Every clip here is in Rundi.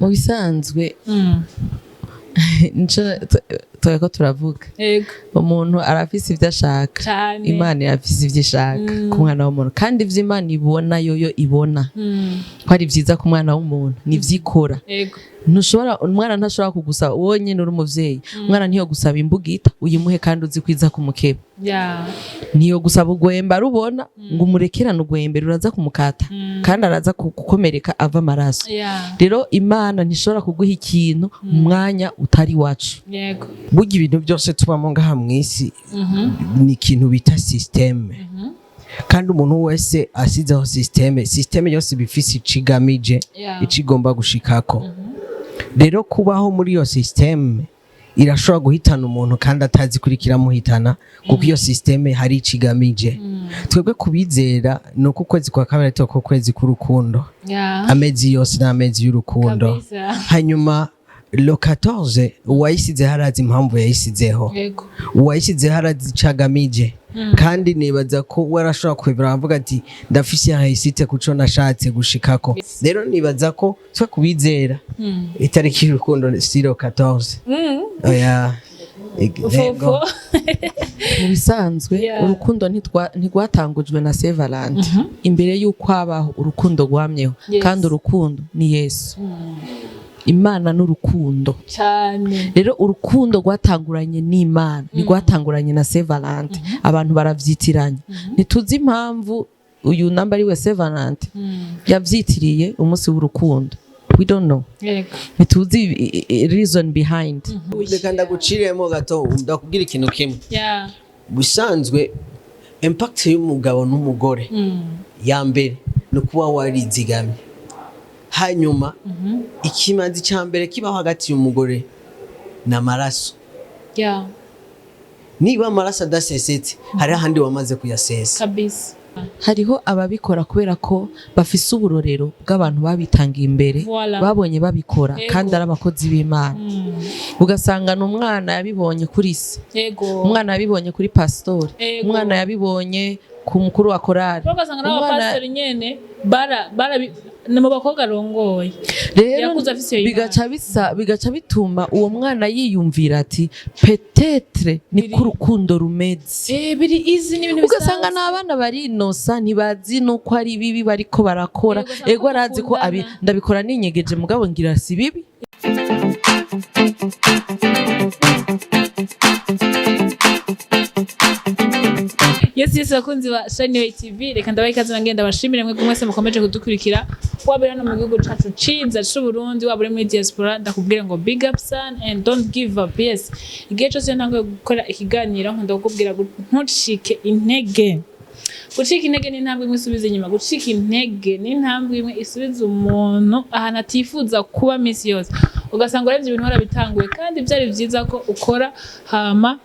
Mu bisanzwe, nico turiko turavuga. Umuntu arafise ivyo ashaka. Imana irafise ivyo ishaka ku mwana w'umuntu, kandi ivyo Imana ibona, yoyo ibona ko ari vyiza ku mwana w'umuntu, nivyo ikora. Ntushobora, umwana ntashobora kugusaba, wowe nyene uri umuvyeyi, umwana ntiyo gusaba imbugita uyimuhe kandi uzi kwiza kumukeba. Ntiyo gusaba ugwembe arubona ngo umurekerane ugwembe, ruraza kumukata kandi araza gukomereka ava amaraso. Rero Imana ntishobora kuguha ikintu mu mwanya utari wacu. Burya ibintu byose tubamo ngaha mu isi ni ikintu bita système, kandi umuntu wese asizeho système, système yose iba ifise ico igamije, ico igomba gushikako. Rero kubaho muri iyo système irashobora guhitana umuntu kandi atazi kuri kiramuhitana, kuko iyo système hari ico igamije. Twebwe kubizera ni uko ukwezi kwa kabiri ariko ko kwezi k'urukundo, amezi yose ni amezi y'urukundo. Hanyuma le 14, uwayisizeho arazi impamvu yayisizeho. Uwayisizeho arazi ico agamije, kandi nibaza ko we arashobora kwibura avuga ati: "Ndafise réussite kuco nashatse gushikako." Rero nibaza ko twe kubizera itariki y'urukundo si le 14. Oya. Yego. Fofo. Mu bisanzwe, urukundo ntirwatangujwe na Saint Valentin. Imbere y'uko habaho urukundo rwamyeho. Kandi urukundo ni Yesu, Imana n'urukundo. Rero urukundo rwatanguranye n'Imana, ntirwatanguranye na Saint Valentin. Abantu baravyitiranya, ntituzi impamvu uyu namba ari we Saint Valentin yavyitiriye umunsi w'urukundo. We don't know. Ntituzi reason behind. Reka ndaguciremo gato, ndakubwira ikintu kimwe. Busanzwe impact y'umugabo n'umugore ya mbere ni ukuba warizigamye. Hanyuma ikimazi cya mbere kibaho hagati y'umugore ni amaraso. Niba amaraso adasesetse, hari ahandi wamaze kuyasesa. Hariho ababikora kubera ko bafise uburorero bw'abantu babitangiye imbere, babonye babikora kandi ari abakozi b'Imana. Ugasanga ni umwana yabibonye kuri se, umwana yabibonye kuri pasitori, umwana yabibonye ku mukuru wa korali. Ugasanga n'abapasitori nyene bara bara ni mu bakobwa arongoye. Rero Yakuze afise iyo. bigaca bituma uwo mwana yiyumvira ati: "Peut-être niko urukundo rumeze." Biri easy, n'ibintu Ugasanga bisanzwe. n'abana barinosa, ntibazi nuko ari bibi bariko barakora. Yego, usanga Ego, arazi ko abi bakundana. Ndabikora ninyegeje, mugabo ngira si bibi. Yes, bakunzi ba Shine TV, reka ndabaha ikaze, nangenda bashimire mwebwe mwese mukomeje kudukurikira, waba uri hano mu gihugu cacu ciza c'u Burundi, waba uri muri diaspora. Ndakubwira ngo big up son and don't give up. Yes, igihe cose iyo ntanguye gukora ikiganiro nkunda kukubwira ngo ntucike intege. Gucika intege ni intambwe imwe isubiza inyuma. Gucika intege ni intambwe imwe isubiza umuntu ahantu atifuza kuba misi yose. Ugasanga uravye ibintu warabitanguye kandi byari vyiza ko ukora, hama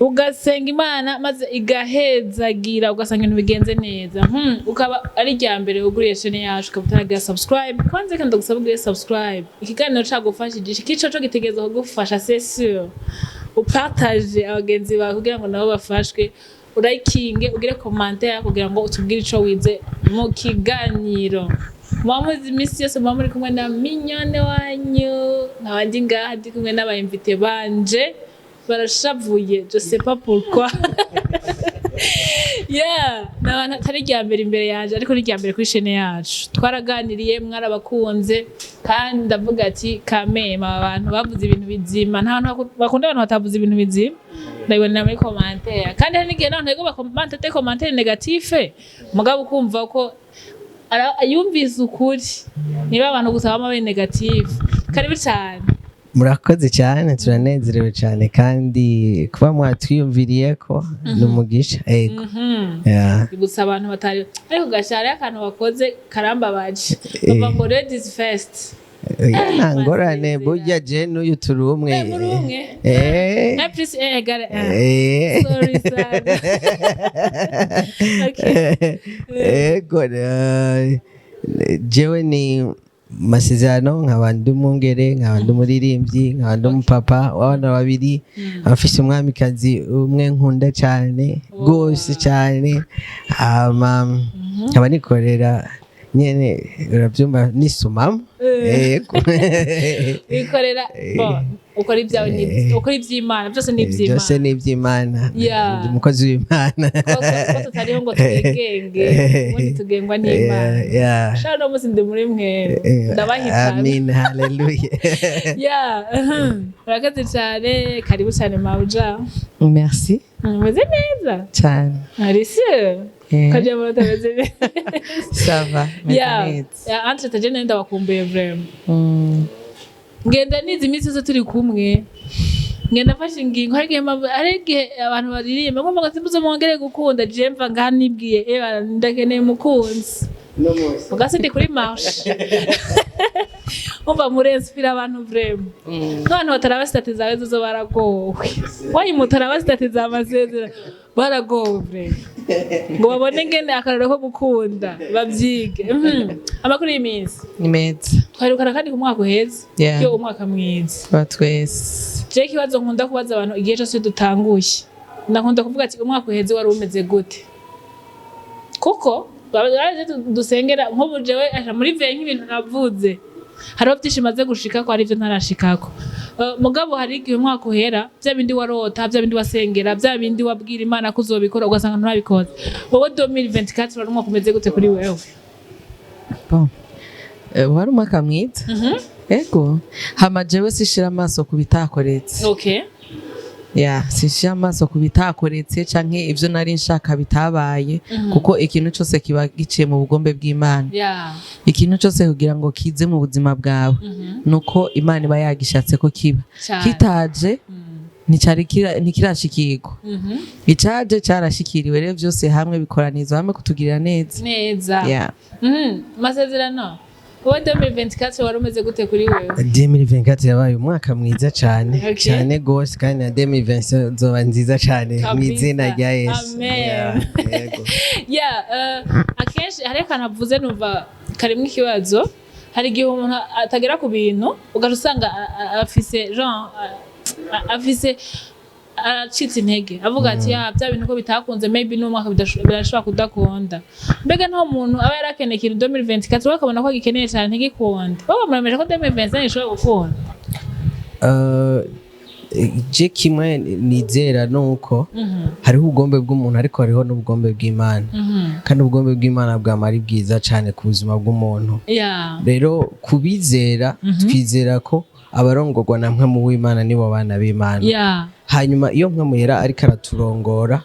ugasenga Imana maze igahezagira, ugasanga ibintu bigenze neza. Ukaba ari irya mbere uguriye chaîne yacu, ukaba utaragira subscribe, kwanza kandi ndagusaba ugire subscribe. Ikiganiro cagufashije, iki coco gitegerezwa kugufasha, c'est sûr. Upartage abagenzi bawe kugira ngo nabo bafashwe, urayikinge, ugire commentaire kugira ngo utubwire ico wize mu kiganiro. Muba muzi iminsi yose muba muri kumwe na minyone wanyu, nkaba ndi ngaha ndi kumwe n'aba invités banje barashavuye, je sais pas pourquoi. Yeah, ni abantu atari irya mbere imbere yanje, ariko ni irya mbere kuri chaîne yacu. Twaraganiriye, mwarabakunze, kandi ndavuga ati kamema aba bantu bavuze ibintu bizima. Nta bantu bakunda abantu batavuze ibintu bizima, ndabibonera muri commentaire. Kandi hari n'igihe n'abantu ego bakomante te commentaire négative, mugabo ukumva ko yumvise ukuri. Niba abantu gusa bama bari négative. Karibu cyane. Murakoze cyane, turanezerewe cyane, kandi kuba mwatwiyumviriye ko ni umugisha, ego. Yeah. Gusa abantu batari, ariko gasha hariho akantu bakoze karambabaje, bavuga ngo ladies first. Oya, nta ngorane, burya je n'uyu turi umwe. Muri umwe. Nka plus égale un. Sorry, sorry. Okay. Ego, jewe ni Masezerano, nkaba ndi umwungere, nkaba ndi umuririmbyi, nkaba ndi umupapa w'abana babiri, afise umwamikazi umwe nkunda cyane rwose cyane. Hama nkaba nikorera Nyene urabyumva, nisumamo. Yego. Wikorera bo ukora ibyawe, ukora iby'Imana byose ni Byose iby'Imana. Ni iby'Imana. Yeah. Ndi umukozi w'Imana. Ko tutariho ngo twigenge, ubundi tugengwa n'Imana. Shaka no munsi ndi muri mwe ndabahitana. Amin, haleluya. Yeah, urakoze cyane, karibu cyane mawuja. Merci. Umeze neza? Cyane. Ari sûr? Eh. Kaje muri utameze neza? Ça va, meze neza. Yeah, entre taje nenda ndabakumbuye vraiment. Ngenda nizi iminsi yose turi kumwe, ngenda mfashe ingingo. Hari igihe abantu baririmba ngo ngo simbuze mwongere gukunda. Je mva ngaha nibwiye eba ndakeneye umukunzi ugasi ndi kuri marché, umva murinspira abantu vraiment. Nk'abantu bataraba statut zawe zozo baragowe, wayi mutaraba statut za masezerano baragowe vraiment, ngo babone ngene akarorero ko gukunda bavyige. Amakuru y'iminsi? Ni meza. Twarukana kandi ku mwaka uheze. Yeah. Yo, umwaka mwiza. Wa twese. Je ikibazo nkunda kubaza abantu igihe cyose dutanguye, ndakunda kuvuga ati: "Umwaka uheze wari umeze gute?" Kuko baraje dusengera nk'ubu jewe aja muri ve nk'ibintu navuze, hariho byinshi maze gushika ko hari ibyo ntarashikako. Mugabo hari igihe umwaka uhera, bya bindi warota, bya bindi wasengera, bya bindi wabwira Imana ko uzobikora, ugasanga nturabikoze. Wowe 2024 wari umwaka umeze gute kuri wewe? Bon. Wari umwaka mwiza. Ego, hama jewe sishira amaso ku bitakoretse. Ya, sishira amaso ku bitakoretse canke ivyo nari nshaka bitabaye, kuko ikintu cose kiba giciye mu bugombe bw'Imana. Ikintu cose kugira ngo kize mu buzima bwawe, nuko Imana iba yagishatse ko kiba. Kitaje ntikirashikirwa. Icaje carashikiriwe. Rero vyose hamwe bikoranizwa hamwe kutugirira neza. Neza. Yeah. Masezerano, wowe 2024 wari umeze gute kuri wewe? 2024 yabaye umwaka mwiza cyane. Cyane gose, kandi na 2025 zoba nziza cyane mu izina rya Yesu. Amen. Yeah, yego. Yeah, akenshi hari akantu avuze numva karimwo ikibazo. Hari igihe umuntu atagera ku bintu, ugaca usanga afise genre afise aracitse intege, avuga ati: "Ya, bya bintu ko bitakunze, maybe n'umwaka birashobora kudakunda." Mbega nta muntu aba yarakeneye ikintu 2024, we akabona ko agikeneye cyane ntigikunde, wowe bamuremeje ko 2025 ishobora gukunda? Je kimwe nizera nuko hariho ubugombe bw'umuntu, ariko hariho n'ubugombe bw'Imana, kandi ubugombe bw'Imana bwama ari bwiza cyane ku buzima bw'umuntu. Rero kubizera, twizera ko abarongorwa na Mpwemu w'Imana nibo bana b'Imana. Hanyuma iyo Mpwemu Yera ariko araturongora,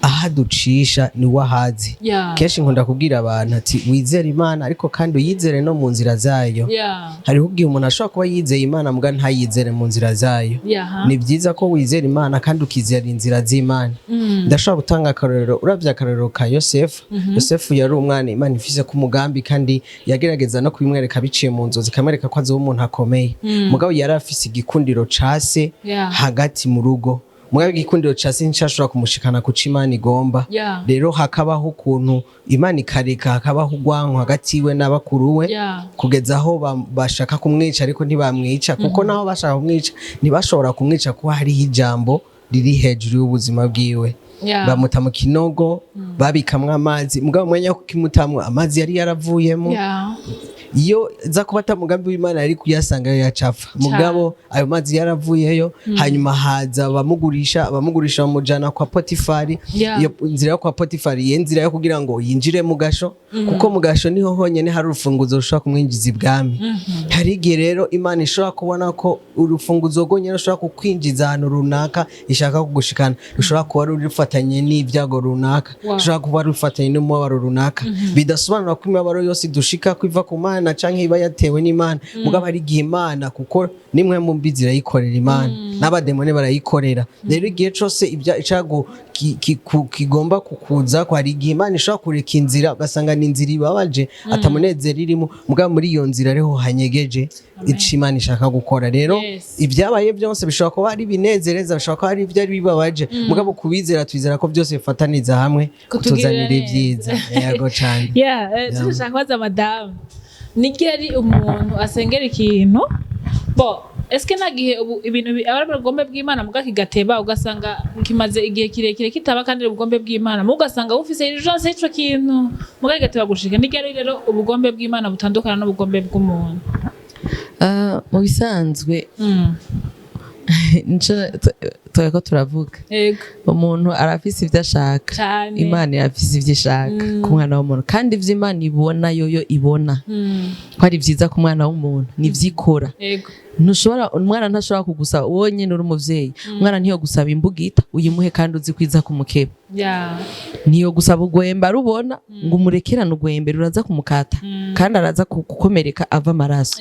aho aducisha niwe ahazi. Kenshi nkunda kubwira abantu ati: "Wizere Imana, ariko kandi uyizere no mu nzira zayo." Hariho igihe umuntu ashobora kuba yizeye Imana mbwa ntayizere mu nzira zayo. Ni byiza ko wizera Imana kandi ukizera inzira z'Imana. Ndashobora gutanga akarorero. Uravye akarorero ka Yosefu. Yosefu yari umwana Imana ifise ku mugambi, kandi yagerageza no kubimwereka biciye mu nzozi, ikamwereka ko azoba umuntu akomeye. Mugabo yari afise igikundiro ca se hagati mu rugo, mugabo igikundiro ca se nticashobora kumushikana kuco Imana igomba. Rero hakabaho ukuntu Imana ikareka hakabaho urwanko hagati yiwe n'abakuru we, kugeza aho bashaka kumwica, ariko ntibamwica, kuko naho bashaka kumwica ntibashobora kumwica, kuko hariho ijambo riri hejuru y'ubuzima bwiwe. Bamuta mu kinogo babikamwo amazi, mugabo umwanya wo kukimutamwo amazi yari yaravuyemo. Iyo za kuba ata mugambi w'Imana yari kuyasanga yacapfa, mugabo ayo mazi yaravuyeyo. Hanyuma haza abamugurisha, abamugurisha bamujana kwa Potifari. Iyo nzira yo kwa Potifari, iyo nzira yo kugira ngo yinjire mu gasho, kuko mu gasho niho honyine hari urufunguzo rushobora kumwinjiza ibwami. Hari igihe rero Imana ishobora kubona ko urufunguzo rwonyine rushobora kukwinjiza ahantu runaka ishaka kugushikana rushobora kuba rufatanye n'ibyago runaka, rushobora kuba rufatanye n'umubabaro runaka. Bidasobanura ko imibabaro yose dushika ko iva ku Mana canke iba yatewe n'Imana, mugabo hari igihe Imana, kuko nimwe mu mbi zirayikorera Imana, n'abademone barayikorera. Rero igihe cose icago kigomba kukuza ko, hari igihe Imana ishobora kureka inzira, ugasanga ni inzira ibabaje, atamunezero irimo, mugabo muri iyo nzira ariho hanyegeje ico Imana ishaka gukora. Rero ibyabaye byose bishobora kuba ari ibinezereza, bishobora kuba ari ibyari bibabaje, mugabo kubizera twizera ko byose bifataniza hamwe kutugirira kutuzanira neza. Ibyiza, yego cane. Yeah, turashaka kubaza madamu, ni ryari umuntu asengera ikintu bo Eske nta gihe ubu ibintu aba ari ubugombe bw'Imana muga kigateba, ugasanga kimaze igihe kirekire kitaba kandi ari ubugombe bw'Imana, muga ugasanga ufise urgence y'ico kintu muga kigateba gushika? Ni ryari rero ubugombe bw'Imana butandukana n'ubugombe bw'umuntu? Mu bisanzwe, nico turiko turavuga, umuntu arafise ivyo ashaka, Imana irafise ivyo ishaka ku mwana w'umuntu, kandi ivyo Imana ibona yoyo ibona ko ari vyiza ku mwana w'umuntu nivyo ikora. Ntushobora, umwana ntashobora kugusaba, wowe nyene uri umuvyeyi, umwana ntiyo gusaba imbugita uyimuhe kandi uzi kwiza kumukeba. Ntiyo gusaba ugwembe arubona ngo umurekerane ugwembe, ruraza kumukata kandi araza gukomereka ava amaraso.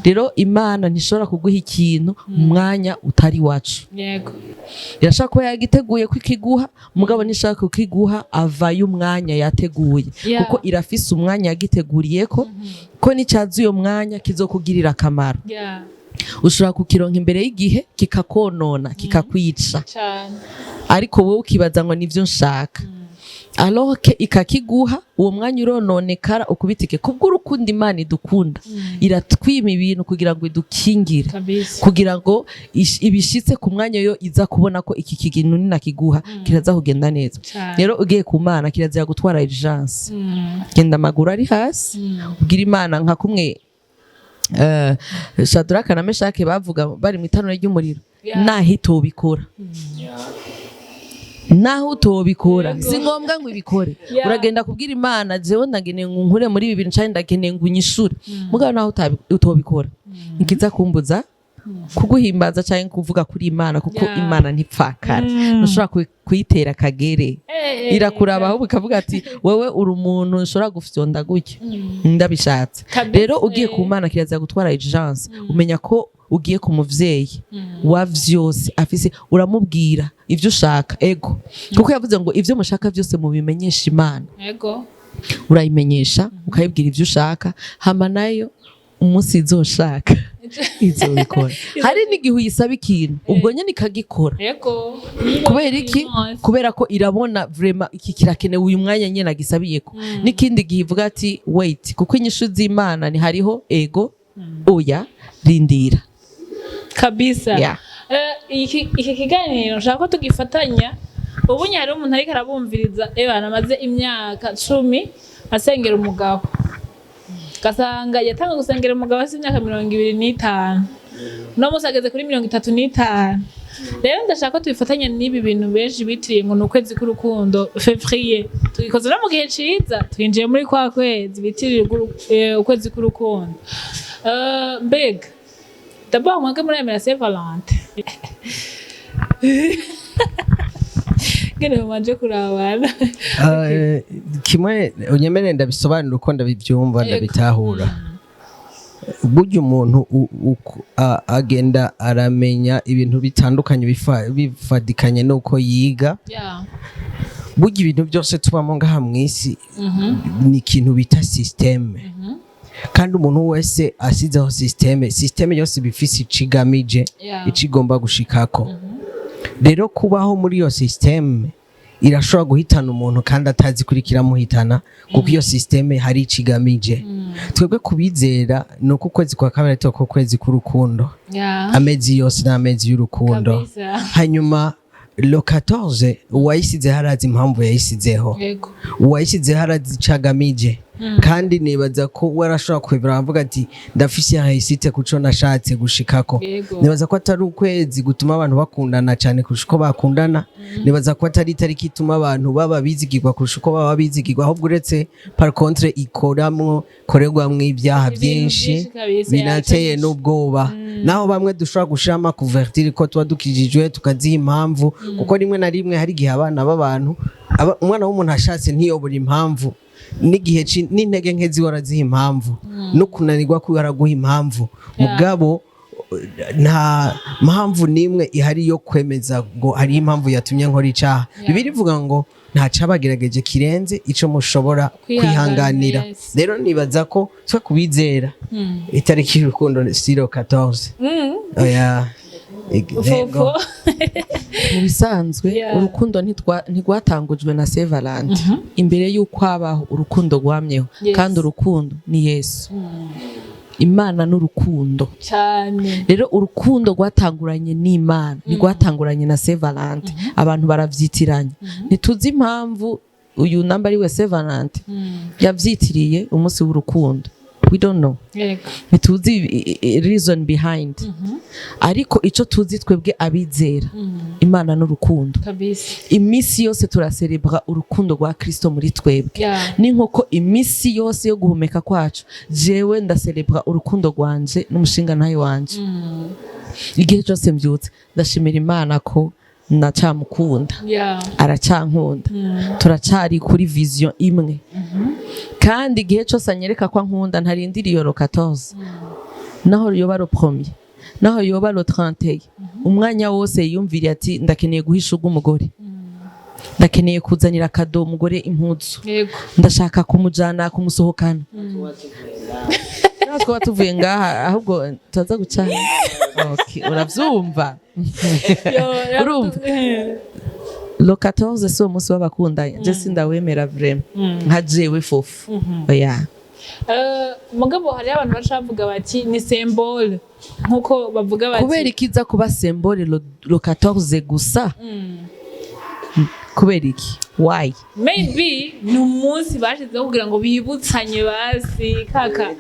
Rero Imana ntishobora kuguha ikintu mu mwanya utari wacu. Irashobora kuba yagiteguye ko ikiguha, mugabo ntishaka kukiguha avayo umwanya yateguye, kuko irafise umwanya yagiteguriye ko nicaza uyo mwanya kizokugirira akamaro. Ushobora kukironka imbere y'igihe kikakonona, kikakwica, ariko wowe ukibaza ngo nivyo nshaka, alors que ikakiguha uwo mwanya urononekara ukubitike. Kubw'urukundo Imana idukunda, iratwima ibintu kugira ngo idukingire, kugira ngo ibishitse ku mwanya yo iza kubona ko iki kintu ninakiguha kiraza kugenda neza. Rero ugiye ku Mana kirazira gutwara urgence. Genda amaguru ari hasi, ubwira Imana nka kumwe Shadraka na Meshake bavuga bari mu itanura ry'umuriro: "Naho itobikora, naho utobikora, si ngombwa ngo ibikore." Uragenda kubwira Imana: "Jewe ndageneye ngo nkure muri ibi bintu canke ndageneye ngo unyishure, mugabo naho utobikora ntikiza kumbuza kuguhimbaza canke kuvuga kuri Imana, kuko Imana ntipfakara." Ntushobora kuyitera akagere. Irakuraba ahubwo ikavuga ati: "Wewe uri umuntu nshobora gufyonda gutya ndabishatse." Rero ugiye ku Mana kirazira gutwara urgence. Umenya ko ugiye ku muvyeyi wa vyose afise, uramubwira ivyo ushaka, ego, kuko yavuze ngo ivyo mushaka vyose mubimenyesha Imana. Urayimenyesha, ukayibwira ivyo ushaka, hama nayo umunsi izoshaka izobikora. Hari n'igihe uyisaba ikintu ubwo nyene ikagikora. Kubera iki? Kubera ko irabona vraiment iki kirakenewe uyu mwanya nyene agisabiyeko. N'ikindi gihe ivuga ati: "Wait," kuko inyishu z'Imana ni hariho ego, oya, rindira. Iki kiganiro nshaka ko tugifatanya. Ubu nyine hariho umuntu ariko arabumviriza, ebana amaze imyaka 10 asengera umugabo, ugasanga yatanga gusengera umugabo afite imyaka 25, uno munsi ageze kuri 35. Rero ndashaka ko tubifatanya n'ibi bintu benshi bitiriye ngo ni ukwezi k'urukundo, février. Tugikoze no mu gihe ciza, twinjiye muri kwa kwezi bitiriye ukwezi k'urukundo. Mbega d'abord mwebwe muremera Saint Valentin? Ngene mubanje kurabana. Kimwe unyemere ndabisobanura uko ndabibyumva, ndabitahura. Burya umuntu agenda aramenya ibintu bitandukanye bifadikanye n'uko yiga. Burya ibintu byose tubamo ngaha mu isi ni ikintu bita système, kandi umuntu wese asizeho système, système yose iba ifise ico igamije, ico igomba gushikako. Rero kubaho muri iyo système irashobora guhitana umuntu kandi atazi kuri kiramuhitana, kuko iyo système hari ico igamije. Twebwe kubizera ni uko ukwezi kwa kabiri ariko ko kwezi k'urukundo, amezi yose ni amezi y'urukundo. Hanyuma le 14 uwayisizeho arazi impamvu yayisizeho. Uwayisizeho arazi ico agamije, kandi nibaza ko we arashobora kwebera avuga ati: "Ndafise réussite kuco nashatse gushikako." Nibaza ko atari ukwezi gutuma abantu bakundana cyane kurusha uko bakundana. Nibaza ko atari itariki ituma abantu baba bizigirwa kurusha uko baba bizigirwa, ahubwo uretse par contre ikoramwo korerwamwo ibyaha Ibintu byinshi byinshi kabisa, binateye n'ubwoba, naho bamwe dushobora gushiramo couverture ko tuba dukijijwe, tukaziha impamvu, kuko rimwe na rimwe hari igihe abana b'abantu umwana w'umuntu ashatse ntiyobora impamvu, n'igihe n'intege nke ziwe araziha impamvu, no kunanirwa kwiwe araguha impamvu. Mugabo nta mpamvu n'imwe ihari yo kwemeza ngo hariho impamvu yatumye nkora icaha. Bibiliya ivuga ngo nta cabagerageje kirenze ico mushobora Kwihanganira, kwihanganira. Rero nibaza ko twe kubizera itariki y'urukundo si le 14. Oya. Ego. Fofo. Mu bisanzwe, urukundo ntirwatangujwe na Saint Valentin. Imbere y'uko habaho urukundo rwamyeho, kandi urukundo ni Yesu. Imana n'urukundo. Rero urukundo rwatanguranye n'Imana, ntirwatanguranye na Saint Valentin. Abantu baravyitiranya, ntituzi impamvu uyu namba ari we Saint Valentin yavyitiriye umunsi w'urukundo. We don't know. Ntituzi reason behind, ariko ico tuzi twebwe abizera, Imana n'urukundo. Iminsi yose turaserebra urukundo rwa Kristo muri twebwe. Ni nkuko iminsi yose yo guhumeka kwacu, jewe ndaserebra urukundo rwanje n'umushingantahe wanje. Igihe cyose mbyutse, ndashimira Imana ko ndacamukunda, aracyankunda, turacari kuri vision imwe. Kandi igihe cyose anyereka ko ankunda, ntarindira iyo le 14, naho yoba le premier, naho yoba le 31, umwanya wose yiyumviriye ati: "Ndakeneye guhisha umugore, ndakeneye kuzanira cadeau umugore, impuzu, ndashaka kumujana kumusohokana." Naho twaba tuvuye ngaha, ahubwo tuza guca. Okay, uravyumva? Urumva? Le 14 si umunsi w'abakundanye, je sindawemera vraiment, nka jewe Fofu, oya. Mugabo hariho abantu baca bavuga bati ni symbole, nkuko bavuga bati Kubera ikiza kuba symbole le 14 gusa? Kubera iki? Why? Maybe ni umunsi bashizeho kugira ngo bibutsanye basi kaka.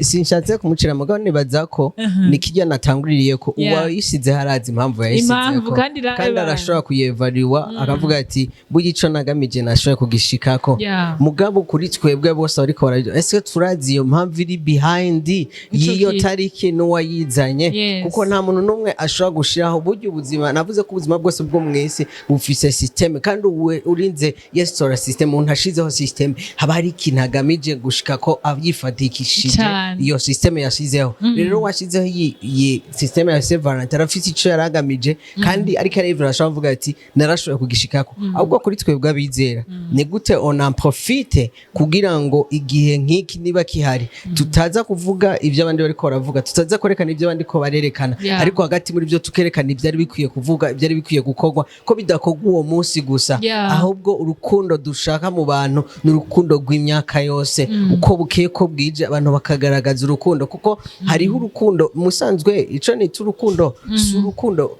Sinshatse kumucira, mugabo nibaza ko ni kirya natanguririye ko uwayisize harazi impamvu yayisizeko. Impamvu, kandi Kandi arashobora kuyevariwa akavuga ati: "Burya ico nagamije nashoboye kugishikako." Mugabo kuri twebwe bose bariko barabyo, ese turazi iyo mpamvu iri behind y'iyo kintu. tariki n'uwayizanye? Kuko nta muntu n'umwe ashobora gushiraho burya ubuzima. Navuze ko ubuzima bwose bwo mw'isi bufise système, kandi uwe urinze yesitora système, umuntu ashizeho système, haba hari ikintu agamije gushika ko abyifatikishije iyo système yashizeho. Rero washizeho iyi système ya Saint Valentin arafise ico yaragamije, kandi ariko arevera ashobora kuvuga ati: "Narashoboye kugishikako." Ahubwo kuri twebwe abizera, ni gute on en profite kugira ngo igihe nk'iki niba kihari, tutaza kuvuga ibyo abandi bariko baravuga, tutaza kwerekana ibyo abandi ko barerekana, ariko hagati muri byo tukerekana ibyari bikwiye kuvuga, ibyari bikwiye gukorwa, ko bidakorwa uwo munsi gusa, ahubwo urukundo dushaka mu bantu ni urukundo rw'imyaka yose, uko bukeye ko bwije, abantu bakagaragaza urukundo. Kuko hariho urukundo musanzwe, ico nita urukundo si urukundo.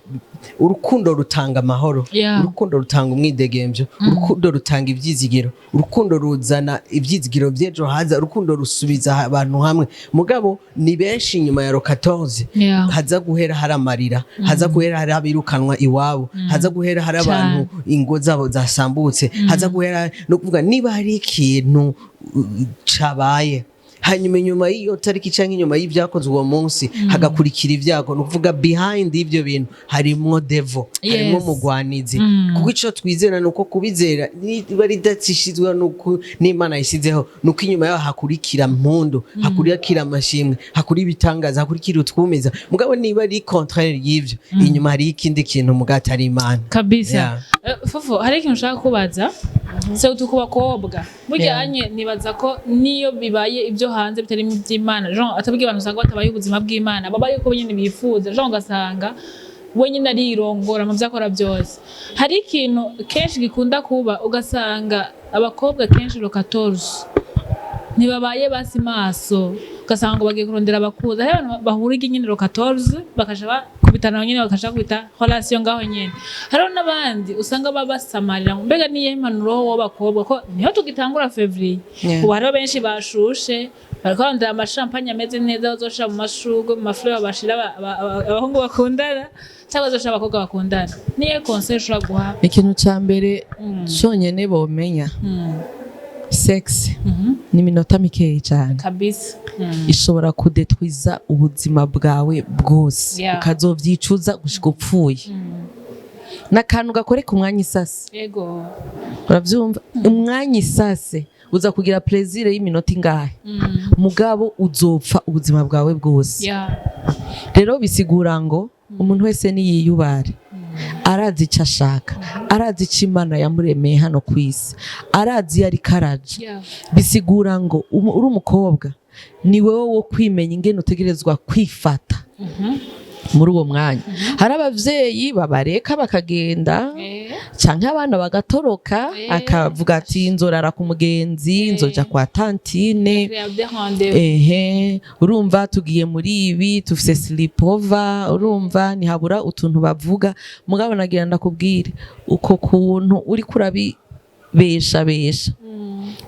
Urukundo rutanga amahoro, urukundo rutanga umwidegemvyo, urukundo rutanga ivyizigiro, urukundo ruzana ivyizigiro vy'ejo haza, urukundo rusubiza abantu hamwe. Mugabo ni benshi inyuma ya le 14 haza guhera hari amarira, haza guhera hari abirukanwa iwabo, haza guhera hari abantu ingo zabo zasambutse, haza guhera no kuvuga niba hari ikintu cabaye hanyuma inyuma y'iyo tariki canke inyuma y'ivyakozwe uwo munsi hagakurikira ibyago, ni ukuvuga behind y'ivyo bintu harimwo devil, harimwo mugwanizi. Kuko ico twizera ni uko kubizera niba ridatishizweho nuko n'Imana yisizeho, ni uko inyuma yaho hakurikira mpundu, hakurikira amashimwe, hakuri ibitangaza, hakurikira utwumiza. Mugabo niba ari contraire y'ivyo, inyuma hari ikindi kintu mugabo atari Imana. Kabisa. Fofo, hari ikintu ushaka kubaza, surtout ku bakobwa burya. Anye nibaza ko niyo bibaye ibyo hanze bitari iby'Imana, Jean atabwiye, abantu usanga batabaye ubuzima bw'Imana, babaye uko nyine bifuza. Jean ugasanga we nyine arirongora mu byo akora byose. Hari ikintu kenshi gikunda kuba, ugasanga abakobwa kenshi le 14 ntibabaye basi maso, ugasanga ngo bagiye kurondera abakuzi. Hari abantu bahura nyine le 14 bakaja bakubitana nyine, bakaja kubita relation ngaho nyene. Hariho n'abandi usanga baba basamarira. Ngo mbega niyo impanuro w'abakobwa, ko niho tugitangura février, ubu hariho benshi bashushe, bariko barondera amashampanye ameze neza bazoshira mu mashurwe, mu ma fleurs, bashira abahungu bakundana cyangwa bazoshira abakobwa bakundana? Niyo conseil ushobora guha? Ikintu ca mbere conyene bomenya, sex ni iminota mikeyi cyane ishobora kudetwiza ubuzima bwawe bwose, ukazovyicuza gushika upfuye. N'akantu gakoreka umwanya isase. Uravyumva? Umwanya isase uza kugira plaisir y'iminota ingahe, mugabo uzopfa ubuzima bwawe bwose. Rero bisigura ngo umuntu wese niyiyubare, arazi icyo ashaka, arazi icyo Imana yamuremeye hano ku isi, arazi iyo ariko araja. Bisigura ngo uri umukobwa, ni wowe wo kwimenya ingene utegerezwa kwifata. Muri uwo mwanya hari abavyeyi babareka bakagenda, canke abana bagatoroka, akavuga ati: "Nzorara ku mugenzi, nzoja kwa tantine." Créer des rendez-vous. Ehe, urumva tugiye muri ibi, tufise sleepover, urumva ntihabura utuntu bavuga. Mugabo nagira ndakubwire, uko kuntu uriko urabibesha besha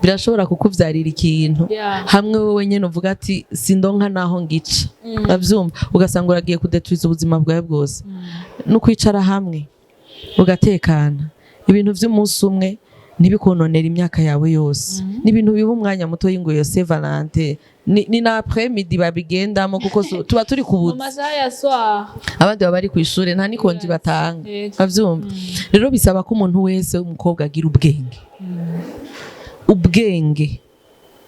birashobora kukuvyarira ikintu hamwe wowe nyene uvuga ati: "Sindonka naho ngica." Uravyumva, ugasanga uragiye kudeturiza ubuzima bwawe bwose. No kwicara hamwe ugatekana, ibintu vy'umunsi umwe ntibikononera imyaka yawe yose. Ni ibintu biba umwanya muto y'ingo. Yo Saint Valentin ni na après midi babigendamo, kuko tuba turi ku Mu buzi. masaha ya soir. Abandi baba bari ku ishure, nta n'ikonji batanga. Uravyumva rero, bisaba ko umuntu wese w'umukobwa agira ubwenge, ubwenge,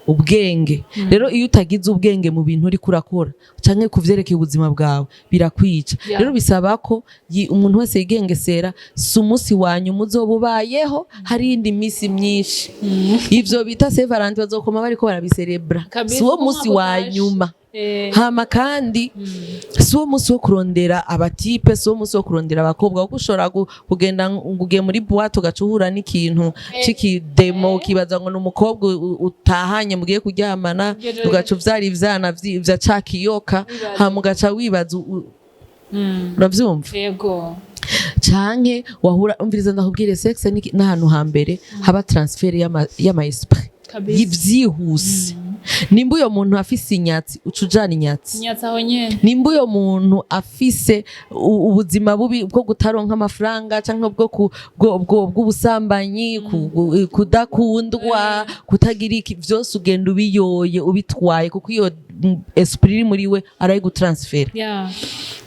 ubwenge. Rero iyo utagize ubwenge mu bintu uriko urakora canke ku vyerekeye ubuzima bwawe, birakwica. Rero bisaba ko umuntu wese yigengesera. Si umunsi wa nyuma uzoba ubayeho, hari iyindi minsi myinshi. Ivyo bita Saint Valentin bazokoma bariko barabiserebra. Si wo uko munsi umwaka wa utashe. nyuma. Hama kandi si wo munsi wo kurondera aba types, si wo munsi wo kurondera abakobwa, kuko ushobora kugenda ngo ugiye muri boîte, ugaca uhura n'ikintu c'ikidemo, ukibaza ngo ni umukobwa utahanye mugiye kuryamana, Iryo joro. ugaca uvyara ivyana vya ca kiyoka. Wibaza. Hama ugaca wibaza uravyumva? Yego. Canke wahura, umviriza ndakubwire, sexe n'ahantu hambere haba transfert y'ama esprit y'ivyihuse. Nimba uyo muntu afise inyatsi, uca ujana inyatsi. Inyatsi aho nyene. Nimba uyo muntu afise ubuzima bubi bwo kutaronka amafaranga, canke bwo bw'ubusambanyi, kudakundwa, kutagira iki, vyose ugenda ubiyoye, ubitwaye, kuko iyo esprit iri muri we arayigutransfera.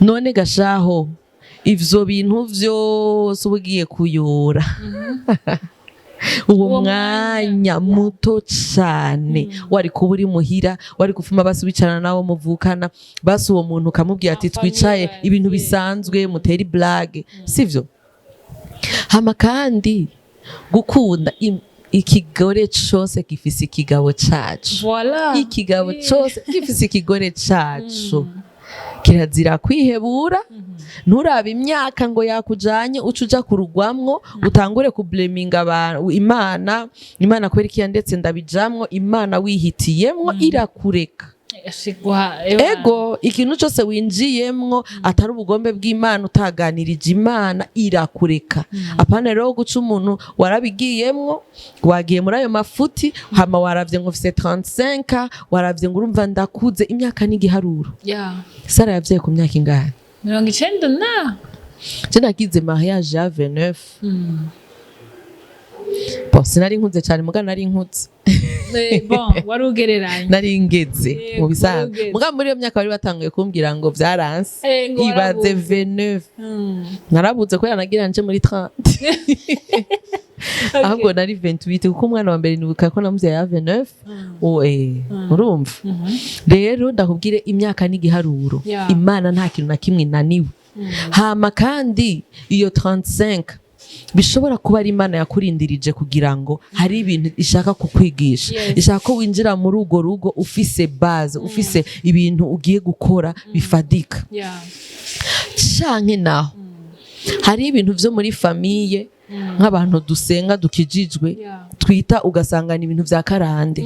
None gashaho ivyo bintu vyose uba ugiye kuyora uwo Uwo mwanya muto cane wari kuba uri muhira, wari gufuma basi wicarana nawo muvukana, basi uwo muntu ukamubwira ati En famille, twicaye ibintu bisanzwe, mutera blague, sivyo? Hama kandi gukunda, ikigore cose gifise ikigabo caco. Voilà. Ikigabo cose gifise ikigore caco. Kirazira kwihebura. Nturabe imyaka ngo yakujanye, uca uja kurugwamwo, utangure kubleminga abantu, Imana, Imana kubera ikiya, ndetse ndabijamwo. Imana wihitiyemwo irakureka. Ashigwa ewa. Ego, ikintu cyose winjiyemwo atari ubugombe bw'Imana, utaganirije Imana, irakureka. Apana rero guca umuntu warabigiyemwo, wagiye muri ayo mafuti, hama waravye ngo ufise 35, waravye ngo urumva ndakuze. Imyaka n'igiharuro. Sara yavyaye ku myaka ingahe? 90 na. Je nagize mariage ya 29. Bon, sinari nkuze cyane, muga nari nkuze. Bon, wari ugereranye. Nari ngeze mu bisanzwe. Wari ugeze. Muga muri iyo myaka bari batanguye kumbwira ngo vyaranse. Ngo Ibaze. warabuze. 29 narabuze kubera nagira nje muri 30. Ahubwo nari 28, kuko umwana wa mbere nibuka ko namuvyaye ya 29. Oh, urumva rero ndakubwire, imyaka n'igiharuro. Imana nta kintu na kimwe inaniwe. Hama kandi iyo 35 bishobora kuba ari Imana yakurindirije kugira ngo hari ibintu ishaka kukwigisha. Ishaka ko winjira muri urwo rugo ufise base, ufise ibintu ugiye gukora bifadika. Canke naho hari ibintu vyo muri famille, nk'abantu dusenga, dukijijwe, twita, ugasanga ni ibintu vya karande.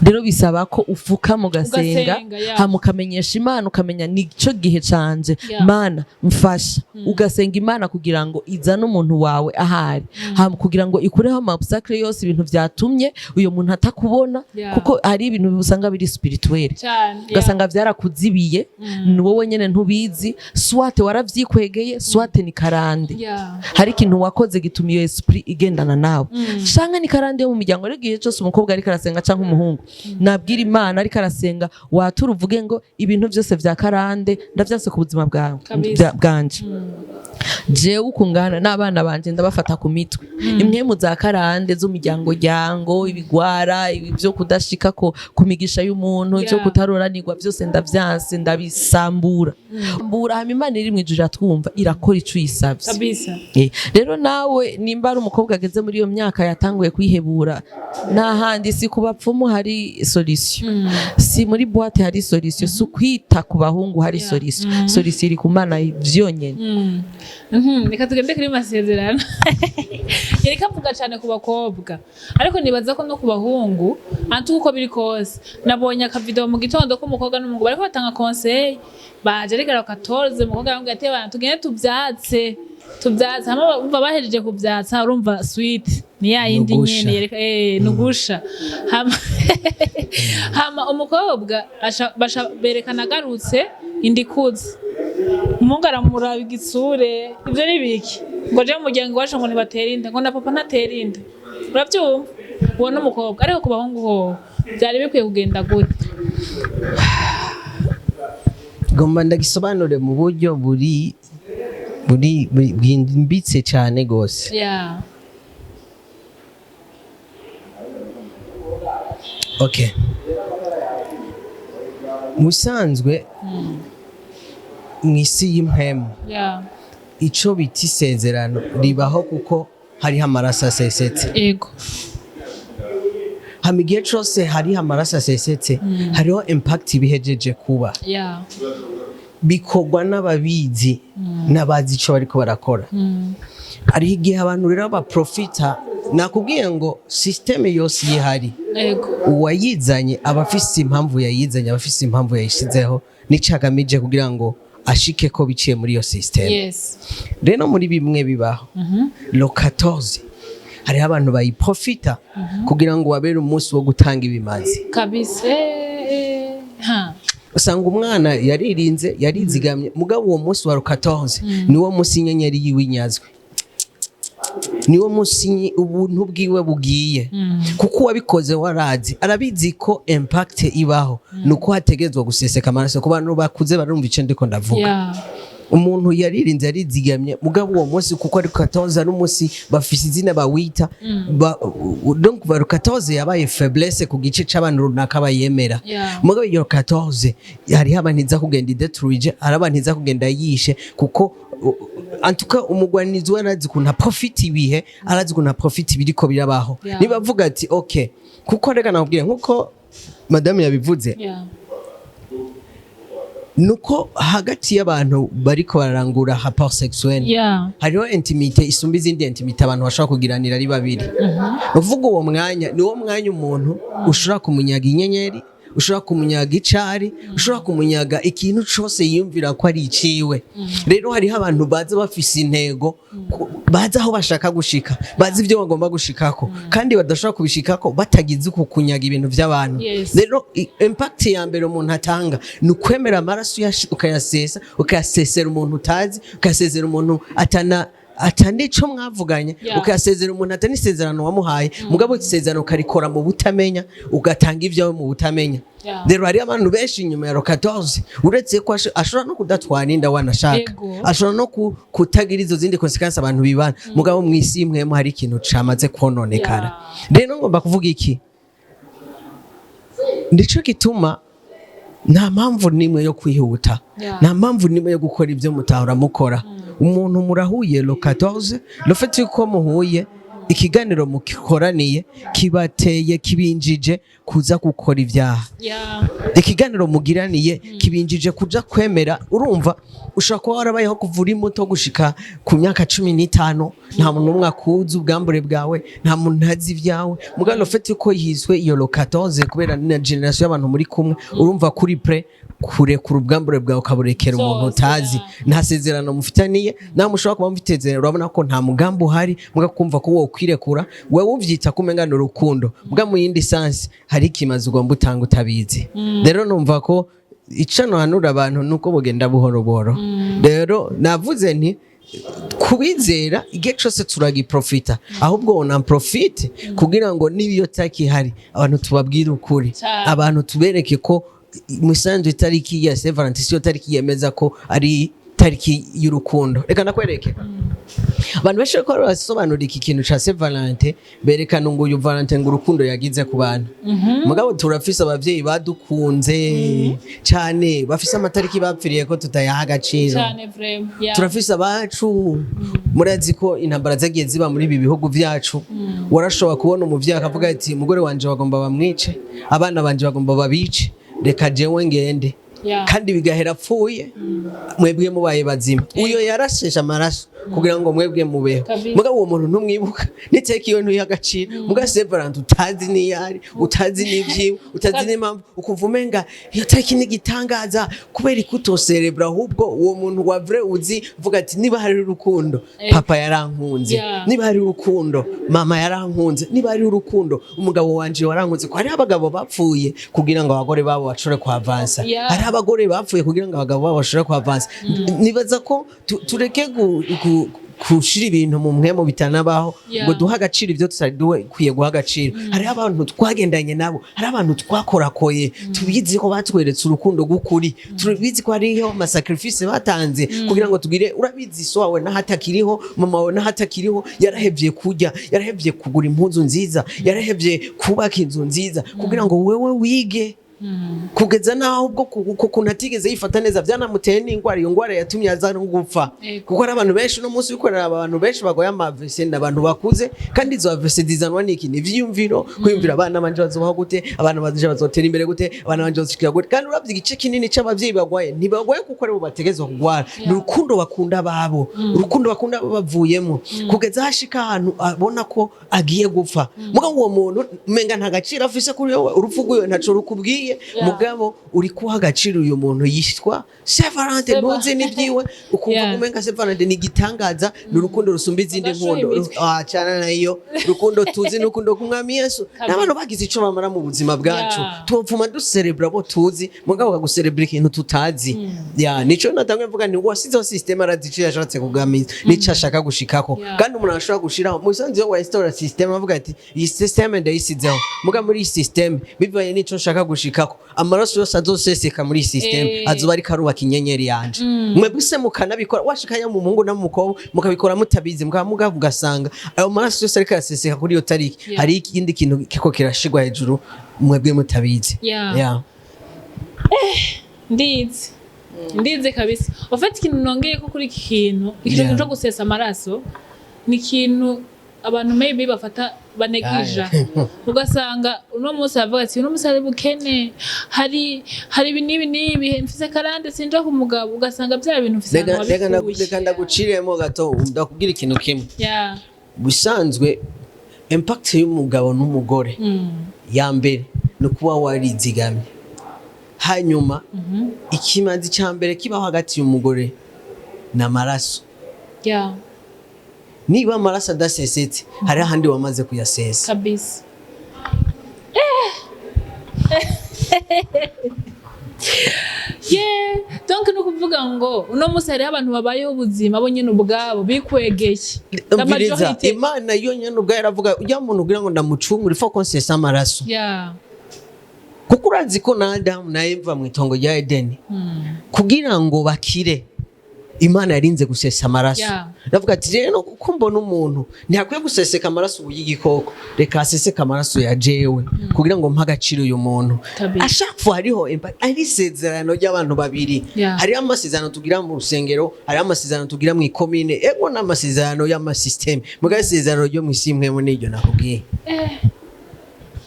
Rero bisaba ko ufukama ugasenga, Ugasenga, yeah. hama ukamenyesha Imana, ukamenya nico gihe canje. Mana mfasha. Ugasenga Imana kugira ngo izane umuntu wawe ahari, hama kugira ngo ikureho ama obstacle yose, ibintu vyatumye uyo muntu atakubona, kuko hari ibintu usanga biri spirituel, Cyane, yeah. ugasanga vyarakuzibiye, ni wowe nyene ntubizi, soit waravyikwegeye, soit ni karande. Hari ikintu wakoze gituma iyo esprit igendana nawe, canke ni karande yo mu miryango. Rero igihe cyose umukobwa ariko arasenga canke umuhungu, nabwira Imana ariko arasenga, watura uvuge ngo: "Ibintu byose vya karande ndavyanse ku buzima bwawe bwanje. Jewe ukungana n'abana banje ndabafata ku mitwe impwemu za karande z'umuryango ryango, ibigwara, ibi byo kudashika ko ku migisha y'umuntu, ibyo kutaroranirwa, byose ndavyanse, ndabisambura mbura." Hama Imana iri mu ijuru iratwumva, irakora ico uyisavye. Rero nawe. Nawe nimba ari umukobwa ageze muri iyo myaka yatanguye kwihebura, nta handi, si ku bapfumu hari solution, si muri boîte hari solution, si ukwita ku bahungu hari solution. Solution iri ku Mana vyonyene. Reka tugende kuri masezerano. Yareka avuga cyane ku bakobwa, ariko nibaza ko no ku bahungu antu uko biri kose. Nabonye akavideo mu gitondo k'umukobwa n'umuhungu bariko batanga conseil, baje ariko 14, umukobwa aramubwira ati: "Bana, tugende tuvyatse, tuvyatse." Hama umva, bahejeje kuvyatsa, urumva suite ni ya yindi Nugusha. nyene yereka nugusha. Hama umukobwa basha berekana agarutse inda ikuze, umuhungu aramuraba igitsure: "Ibyo ni biki?" Ngo: "Je mu muryango iwacu ngo ntibatera inda, ngo na papa ntatera inda." Urabyumva, uwo ni umukobwa. Ariko ku bahungu hoho byari bikwiye kugenda gute? Ngomba ndagisobanure mu buryo buri buri bwimbitse cyane gose. Okay, musanzwe mu isi y'impwemu, ico bita isezerano ribaho kuko hariho amaraso asesetse. Hama igihe cose hariho amaraso asesetse, hariho impact ibihejeje kuba. Bikorwa n'ababizi n'abazi ico bariko barakora. Hariho igihe abantu rero baprofita. Nakubwiye ngo système yose ihari, uwayizanye aba afise impamvu yayizanye, aba afise impamvu yayishizeho n'ico agamije kugira ngo ashike ko biciye muri iyo système. Rero muri bimwe bibaho, le 14 hariho abantu bayiprofita kugira ngo babere umunsi wo gutanga ibimazi. Kabisa. Ha. Usanga umwana yaririnze, yarizigamye, mugabo uwo munsi wa le 14 niwo munsi inyenyeri yiwe inyazwe, niwo munsi ubuntu bwiwe bugiye, kuko uwabikoze warazi, arabizi ko impact ibaho nuko hategerezwa guseseka amaraso. Ku bantu bakuze barumva ico ndiko ndavuga. Umuntu yaririnze, yarizigamye, mugabo uwo munsi kuko ari 14, ari umunsi bafise izina bawita donc ba 14 yabaye faiblesse ku gice c'abantu runaka bayemera. Mugabo iyo 14 hariho abantu iza kugenda idétruije, hari abantu iza kugenda yishe, kuko antuka umugwanizi we arazi ukuntu aprofita ibihe, arazi ukuntu aprofita ibiriko birabaho. Niba avuga ati okay, kuko reka nakubwire nkuko madame yabivuze, nuko hagati y'abantu bariko bararangura rapport sexuel, hariho intimité isumba izindi intimité abantu bashobora kugiranira ari babiri. Ni ukuvuga uwo mwanya niwo mwanya umuntu ushobora kumunyaga inyenyeri, ushobora kumunyaga icari, ushobora kumunyaga ikintu cose yiyumvira ko ari iciwe. Rero hariho abantu baza bafise intego, bazi aho bashaka gushika, bazi ibyo bagomba gushikako, kandi badashobora kubishikako batagize uku kunyaga ibintu by'abantu. Rero impact ya mbere umuntu atanga ni ukwemera amaraso, ukayasesa, ukayasesera umuntu utazi, ukayasesera umuntu atana atanico mwavuganye, ukayasezera umuntu atani isezerano wamuhaye. Mugabo isezerano ukarikora mu butamenya, ugatanga ibyawe mu butamenya. Rero hariyo abantu benshi inyuma ya le 14, uretse ko ashobora no kudatwara inda wanashaka, ashobora no kutagira izo zindi conséquences abantu bibana, mugabo mu isi imwemo hari ikintu camaze kononekara. Rero ngomba kuvuga iki: nico gituma nta mpamvu n'imwe yo kwihuta, nta mpamvu n'imwe yo gukora ibyo mutahora mukora. Umuntu murahuye le 14, le fait yuko muhuye, ikiganiro mukoraniye kibateye, kibinjije kuza gukora ibyaha. Ikiganiro mugiraniye kibinjije kuja kwemera. Urumva, ushobora kuba warabayeho kuva uri muto gushika ku myaka 15, nta muntu n'umwe akuzi ubwambure bwawe, nta muntu azi ibyawe. Mugabo le fait yuko yiswe iyo le 14, kubera na génération y'abantu muri kumwe, urumva kuri prêt kurekura ubwambure bwawe, ukaburekera umuntu Zose, utazi, nta sezerano mufitaniye. Nawe mushobora kuba mufite isezerano, urabona ko nta mugambi uhari, muga kumva ko wowe kwirekura, wewe uvyita ko umenga ni urukundo, muga mu yindi sens hari ikimazi ugomba utanga utabizi. Rero numva ko ico nohanura abantu nuko bugenda buhoro buhoro. Rero navuze nti kubizera igihe cose turagiprofita, ahubwo on en profite kugira ngo n'iyo tariki ihari abantu tubabwire ukuri, abantu tubereke ko musanzwe itariki ya Saint Valentin siyo tariki yemeza ko ari tariki y'urukundo. Reka nakwereke. Abantu benshi bariko barasobanura iki kintu ca Saint Valentin, berekana ngo uyu Valentin ngo urukundo yagize ku bantu. Mugabo turafise abavyeyi badukunze cane, bafise amatariki bapfiriye ko tutayaha agaciro. Cyane vraiment, yeah. Turafise abacu. Murazi ko intambara zagiye ziba muri ibi bihugu vyacu, warashobora kubona umuvyeyi akavuga ati: "Umugore wanje bagomba bamwice, abana banje bagomba babice, reka jewe ngende." Kandi bigahera apfuye, mwebwe mubaye bazima. Uyo yarasheshe amaraso kugira ngo mwebwe mubeho. Mugabo uwo muntu ntumwibuka, niteka iyo ntuyiha agaciro. Muga Saint Valentin utazi n'iyari, utazi n'ivyiwe, utazi n'impamvu, ukumva umenga iyo tariki n'igitangaza. Kubera ikutoserebra ahubwo uwo muntu wa vrai uzi, uvuga ati: "Niba hari urukundo, papa yarankunze, niba hari urukundo, mama yarankunze, niba hari urukundo, umugabo wanje warankunze." Ko hariho abagabo bapfuye kugira ngo abagore babo bashobore kuavansa. Hariho abagore bapfuye kugira ngo abagabo babo bashobore kuavansa. Nibaza ko tureke kushira ibintu mu mpwemu bitanabaho, ngo duhe agaciro ibyo tutari dukwiye guha agaciro. Hariho abantu twagendanye nabo, hariho abantu twakorakoye, tubizi ko batweretse urukundo rw'ukuri, tubizi ko hariho ama sacrifice batanze kugira ngo tugire. Urabizi, so wawe n'ahatakiriho, mama wawe n'ahatakiriho, yarahevye kurya, yarahevye kugura impuzu nziza, yarahevye kubaka inzu nziza kugira ngo wewe wige, kugeza naho ubwo kuntu atigeze yifata neza byanamuteye n'indwara. Iyo ndwara yatumye aza no gupfa. Kuko hari abantu benshi uno munsi bikorera, abantu benshi bagoye ama AVC ni abantu bakuze. Kandi izo AVC zizanwa n'iki? Ni ivyiyumviro, kwiyumvira: abana banje bazobaho gute? Abana banje bazotera imbere gute? Abana banje bazoshikira gute? Kandi uravye, igice kinini c'abavyeyi bagwaye ntibagwaye kuko aribo bategezwa kugwara, ni urukundo bakunda ababo, urukundo bakunda abo bavuyemo, kugeza hashika ahantu abona ko agiye gupfa. Mugabo uwo muntu umenga nta gaciro afise kuri wowe, urupfu rwiwe ntaco rukubwiye. Mugabo uri kuha agaciro uyu muntu yitwa Saint Valentin, ntuzi n'ibyiwe, ukumva umenga Saint Valentin ni igitangaza, ni urukundo rusumba izindi Bagashuha nkundo. imitwe. Ah, cana nayo rukundo tuzi ni urukundo rw'Umwami Yesu n'abantu bagize ico bamara mu buzima bwacu. Tupfuma duserebra abo tuzi, mugabo kaguserebra ikintu tutazi. Ya, nico natangwe mvuga nti wasizeho system arazi ico yashatse kugamiza nico ashaka gushikako. Kandi umuntu ashobora gushiraho musanze iyo wa system avuga ati: "Iyi system ndayisizeho, muga muri iyi system, bivanye nico nshaka gushikako, amaraso yose azoseseka muri iyi system azoba ariko arubaka inyenyeri yanje." Mwebwe se mukanabikora, washikanya mu muhungu no mu mukobwa, mukabikora mutabizi, mukaba mugavuga, ugasanga ayo maraso yose ariko araseseka kuri iyo tariki, hari ikindi kintu kiko kirashigwa hejuru mwebwe mutabizi. Ndizi, ndizi kabisa. Ufite ikintu nongeye ko kuri iki kintu, ikintu cyo gusesa amaraso ni ikintu abantu maybe bafata banegija, ugasanga uno munsi bavuga ati: "Uno munsi hari bukene, hari ibi n'ibi n'ibi, mfise karande, sinja ku mugabo." Ugasanga bya bintu mfise ahantu wabikuye. Reka ndaguciremo gato, ndakubwira ikintu kimwe. Busanzwe impact y'umugabo n'umugore ya mbere ni ukuba warizigamye. Hanyuma ikimazi cya mbere kibaho hagati y'umugore ni amaraso. Niba amaraso adasesetse, hari ahandi wamaze kuyasesa. Kabisa. Yeah, donc ni ukuvuga ngo uno munsi hariho abantu babayeho ubuzima bo nyine ubwabo bikwegeye. La Umviriza, majorité. Imana yo nyene ubwayo iravuga: "Ujya muntu kugira ngo ndamucungure, ifo ko nsesa amaraso." Kuko urazi ko na Adamu na Eva mu itongo rya Edeni, kugira ngo bakire, Imana yarinze gusesa amaraso. Ndavuga ati: "Rero kuko mbona umuntu ntiyakwiye guseseka amaraso ubu y'igikoko, reka aseseke amaraso ya jewe kugira ngo mpe agaciro uyu muntu." Ashapfu hariho ari isezerano ry'abantu babiri. Hariho amasezerano tugira mu rusengero, hariho amasezerano tugira mu ikomine, ego n'amasezerano y'amasisiteme. Mugabo isezerano ryo mu isi imwe n'iryo nakubwiye.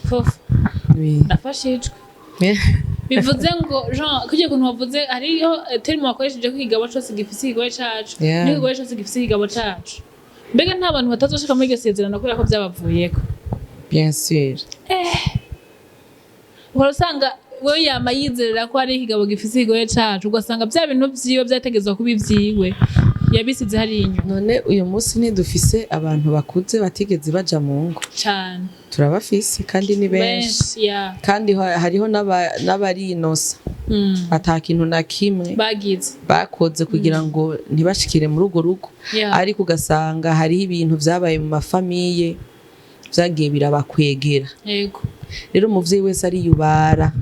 Fofo, Oui. nafashijwe. Bivuze ngo Jean kugira ukuntu wavuze, hariho terme wakoresheje ko ikigabo cose gifise ikigobe cacu, n'ikigobe cose gifise ikigabo cacu. Mbega nta bantu batazoshika muri iryo sezerano kubera ko vyabavuyeko? Bien sûr. Uhora usanga wewe yama yizerera ko hari ikigabo gifise ikigobe cacu, ugasanga vya bintu vyiwe vyategezwa kuba ivyiwe yabisize hariya inyuma. None uyu munsi ntidufise abantu bakuze batigeze baja mu ngo? Cane. Turabafise kandi ni benshi. Benshi, yeah. Kandi hariho n'abarinosa ata kintu na kimwe bagize bakoze kugira ngo ntibashikire muri urwo rugo, ariko ugasanga hariho ibintu vyabaye mu ma famille vyagiye birabakwegera. Rero umuvyeyi wese ariyubara.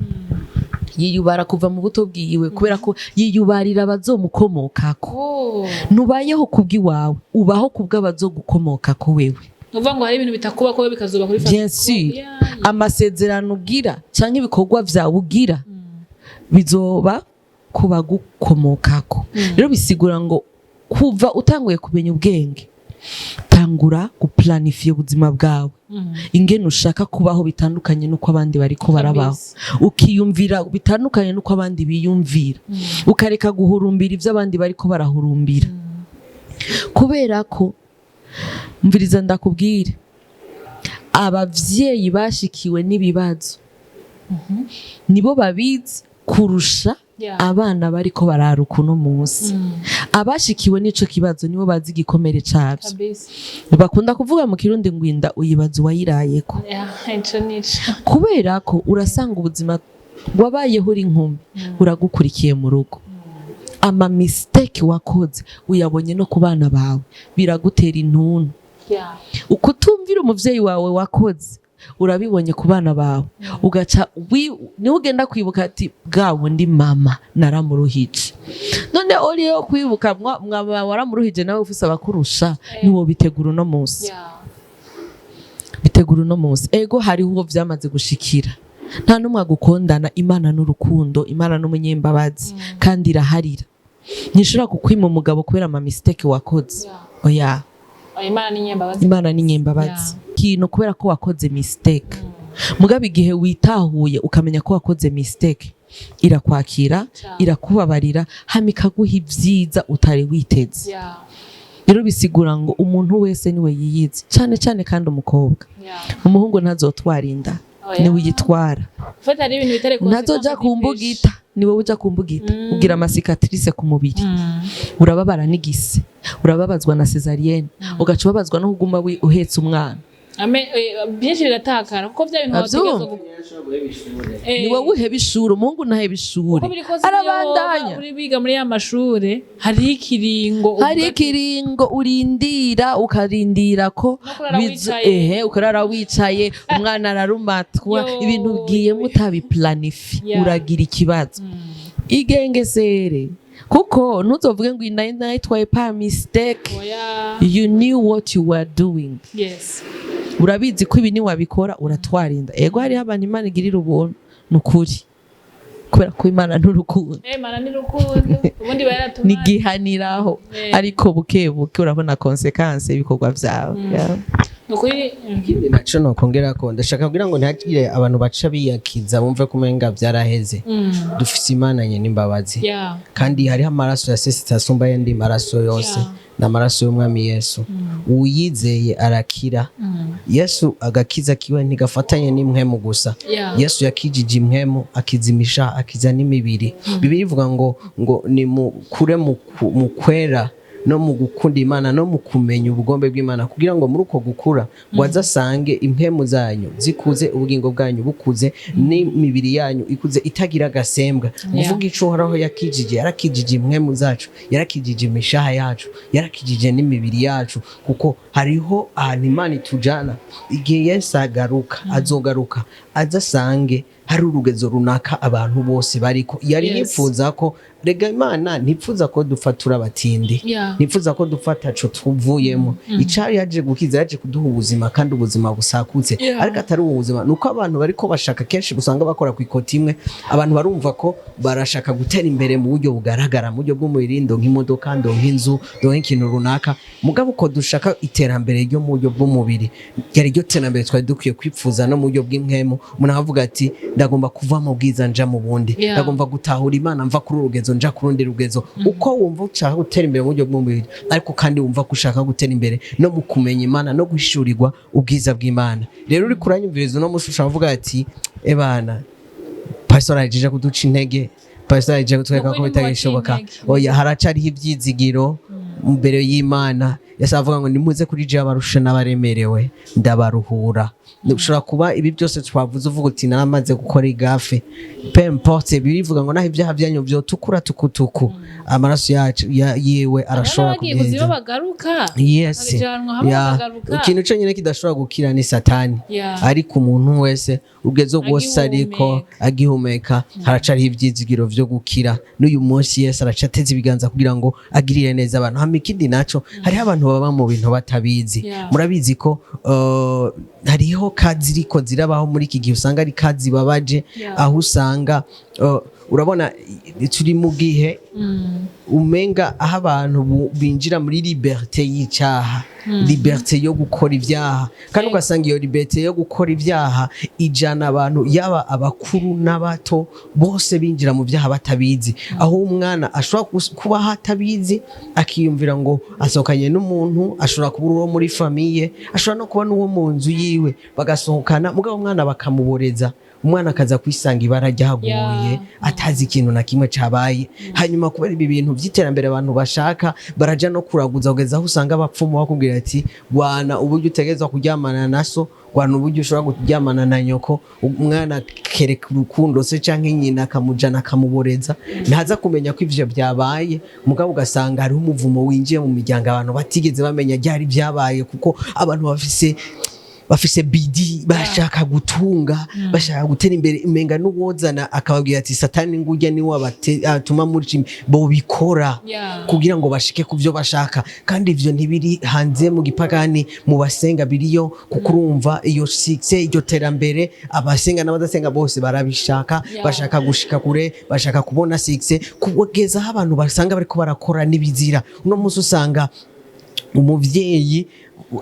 Yiyubara kuva mu buto bwiwe, kubera ko yiyubarira abazomukomokako. Ntubayeho kubw'iwawe, ubaho kubw'abazogukomokako wewe. Uvuga ngo hari ibintu bitakuba ko bikazuba kuri Bien sûr. Amasezerano ugira canke ibikorwa vyawe ugira bizoba kubagukomokako. Rero bisigura ngo kuva utanguye kumenya ubwenge, tangura guplanifier ubuzima bwawe, ingene ushaka kubaho bitandukanye n'uko abandi bariko barabaho, ukiyumvira bitandukanye n'uko abandi biyumvira, ukareka guhurumbira ibyo abandi bariko barahurumbira. Kubera ko, mviriza ndakubwire, abavyeyi bashikiwe n'ibibazo nibo babizi kurusha abana bariko bararuka uno munsi. Abashikiwe n'ico kibazo nibo bazi igikomere cavyo. Bakunda kuvuga mu Kirundi ngo inda uyibaza uwayirayeko. Yeah, ico nico. Kubera ko urasanga ubuzima wabayeho uri inkumi uragukurikiye mu rugo, ama mistake wakoze uyabonye no ku bana bawe, biragutera intuntu. Ukutumvira umuvyeyi wawe wakoze urabibonye ku bana bawe, ugaca niho ugenda kwibuka ati bwa bundi mama naramuruhije. None uriyo kwibuka mwaba waramuruhije, nawe ufise abakurusha, ntiwobitegura uno munsi? Bitegura uno munsi. Ego, hariho uwo vyamaze gushikira. Nta n'umwe agukondana. Imana n'urukundo, Imana n'umunyembabazi, kandi iraharira. Ntishobora kukwima umugabo kubera ama mistake wakoze. Oya. Oya, Imana ni nyembabazi. Imana ni nyembabazi. Kintu kubera ko wakoze mistake, mugabo igihe witahuye ukamenya ko wakoze mistake, irakwakira, irakubabarira, hama ikaguha ibyiza utari witeze. Rero bisigura ngo umuntu wese niwe yiyizi cyane cyane, kandi umukobwa. Umuhungu ntazotwara inda, Oya. niwe uyitwara. Ufata hari ibintu bitari Ntazoja kumbugita, niwe uja kumbugita, ugira ama cicatrices ku mubiri, urababara n'igise, urababazwa na césarienne, ugaca ubabazwa no kuguma uhetse umwana. Byinshi biratakara kuko bya bintu Avyumva? wategerezwa Ni wowe uheba ishuri, umuhungu ntaheba ishuri. Uko biri kose niyo Arabandanya. woba uri biga muri ya mashure, hariho ikiringo uvuga Hari ikiringo urindira, ukarindira ko No kurara wicaye. Ehe, ukarara wicaye, umwana ararumatwa. Yo. Ibintu ugiye mutabiplanifié, uragira ikibazo. Igengesere, kuko ntuzovuge ngo iyi nayitwaye par mistake. Oya. You knew what you were doing. Urabizi ko ibi niwabikora uratwara inda. Ego, hariho abantu Imana igirira ubuntu, ni ukuri, kubera ko Imana n'urukundo. Eh, Mana ni rukundo, ubundi bayaratumaze. Nigihaniraho, ariko buke buke urabona conséquence y'ibikorwa vyawe. Yeah. Ni ukuri. Ikindi naco nokongera ko ndashaka kugira ngo ntihagire abantu baca biyakiza bumve ko umenga byaraheze. Dufise Imana nyene imbabazi, kandi hariho amaraso yasesetse asumba ayandi maraso yose, ni amaraso y'Umwami Yesu. Uwuyizeye arakira. Yesu agakiza kiwe ntigafatanye n'impwemu gusa. Yesu yakijije impwemu, akiza imisha, akiza n'imibiri. Bibiliya ivuga ngo nimukure mu kwera no mu gukunda Imana no mu kumenya ubugombe bw'Imana, kugira ngo muri uko gukura ngo aze asange impwemu zanyu zikuze, ubugingo bwanyu bukuze, n'imibiri yanyu ikuze itagira agasembwa. Uvuga ico Uhoraho yakijije: yarakijije impwemu zacu, yarakijije imishaha yacu, yarakijije n'imibiri yacu, kuko hariho ahantu Imana itujana. Igihe Yesu agaruka, azogaruka aze asange hari urugezo runaka abantu bose bariko. Yari yifuza ko, rega Imana ntipfuza ko dupfa turi abatindi, ntipfuza ko dupfa ataco tuvuyemo. Icari yaje gukiza, yaje kuduha ubuzima, kandi ubuzima busakutse. Ariko atari ubu buzima, nuko abantu bariko bashaka, kenshi usanga bakora ku ikoti imwe. Abantu barumva ko barashaka gutera imbere mu buryo bugaragara, mu buryo bw'umubiri: ndonka imodoka, ndonka inzu, ndonka ikintu runaka. Mugabo uko dushaka iterambere ryo mu buryo bw'umubiri, ryari ryo terambere twari dukwiye kwipfuza no mu buryo bw'impwemu. Umuntu akavuga ati ndagomba kuva mu bwiza nja mu bundi, ndagomba gutahura Imana, mva kuri uru rugezo nja ku rundi rugezo. Uko wumva ushaka gutera imbere mu buryo bw'umubiri, ariko kandi wumva ko ushaka gutera imbere no mu kumenya Imana no guhishurirwa ubwiza bw'Imana. Rero uri kuranyumviriza uno munsi, ushobora kuvuga ati ebana, pastor ahejeje kuduca intege, pastor ahejeje kutwereka ko Ukuri bitagishoboka. ntimubace intege. Oya, haracariho ibyizigiro imbere y'Imana. Yesu avuga ngo: "Nimuze kuri jewe abarushe n'abaremerewe, ndabaruhura." Ushobora kuba ibi byose twavuze uvuga uti: "Naramaze gukora igaffe." Peu importe, birivuga ngo naho ibyaha byanyu byotukura tukutuku, amaraso yacu yiwe arashobora bagiye kuziba kubyeza. Bagaruka bakajanwa hamwe, bakagaruka. Ikintu cyonyine kidashobora gukira ni Satani. Ariko umuntu wese ugeze rwose ariko agihumeka, haracariho ibyizigiro vyo gukira. N'uyu munsi Yesu aracateze ibiganza kugira ngo agirire neza abantu. Hama ikindi naco, hariho abantu baba mu bintu batabizi. Murabizi ko hariho kazi ziriko zirabaho muri iki gihe, usanga ari kazi babaje, aho usanga urabona turi mu gihe umenga aho abantu binjira muri liberté y'icyaha, liberté yo gukora ibyaha, kandi ugasanga iyo liberté yo gukora ibyaha ijana abantu, yaba abakuru n'abato, bose binjira mu byaha batabizi, aho umwana ashobora kubaho atabizi, akiyumvira ngo asohokanye n'umuntu, ashobora kuba uwo muri famille, ashobora no kuba n'uwo mu nzu yiwe, bagasohokana, mugabo umwana bakamuboreza, umwana akaza kwisanga ibara ryaguye, atazi ikintu na kimwe cabaye. Hanyuma kubera ibi bintu by'iterambere abantu bashaka, baraja no kuraguza, kugeza aho usanga abapfumu bakubwira ati: "Gwana uburyo utegerezwa kuryamana na so, gwana uburyo ushobora kuryamana na nyoko." Umwana kereka urukundo se canke nyina akamujana akamuboreza, ntaza kumenya ko ivyo byabaye. Mugabo ugasanga hariho umuvumo winjiye mu miryango abantu batigeze bamenya ryari byabaye, kuko abantu bafise bidi, bashaka gutunga, bashaka gutera imbere, umenga n'uwozana akababwira ati: "Satani ngurya niwe atuma muri bobikora," kugira ngo bashike ku byo bashaka. Kandi ivyo ntibiri hanze mu gipagani, mu basenga biriyo, kuko urumva iyo succès, iryo terambere, abasenga n'abadasenga bose barabishaka. Bashaka gushika kure, bashaka kubona succès, kugeza aho abantu basanga bariko barakora n'ibizira. Uno munsi usanga umuvyeyi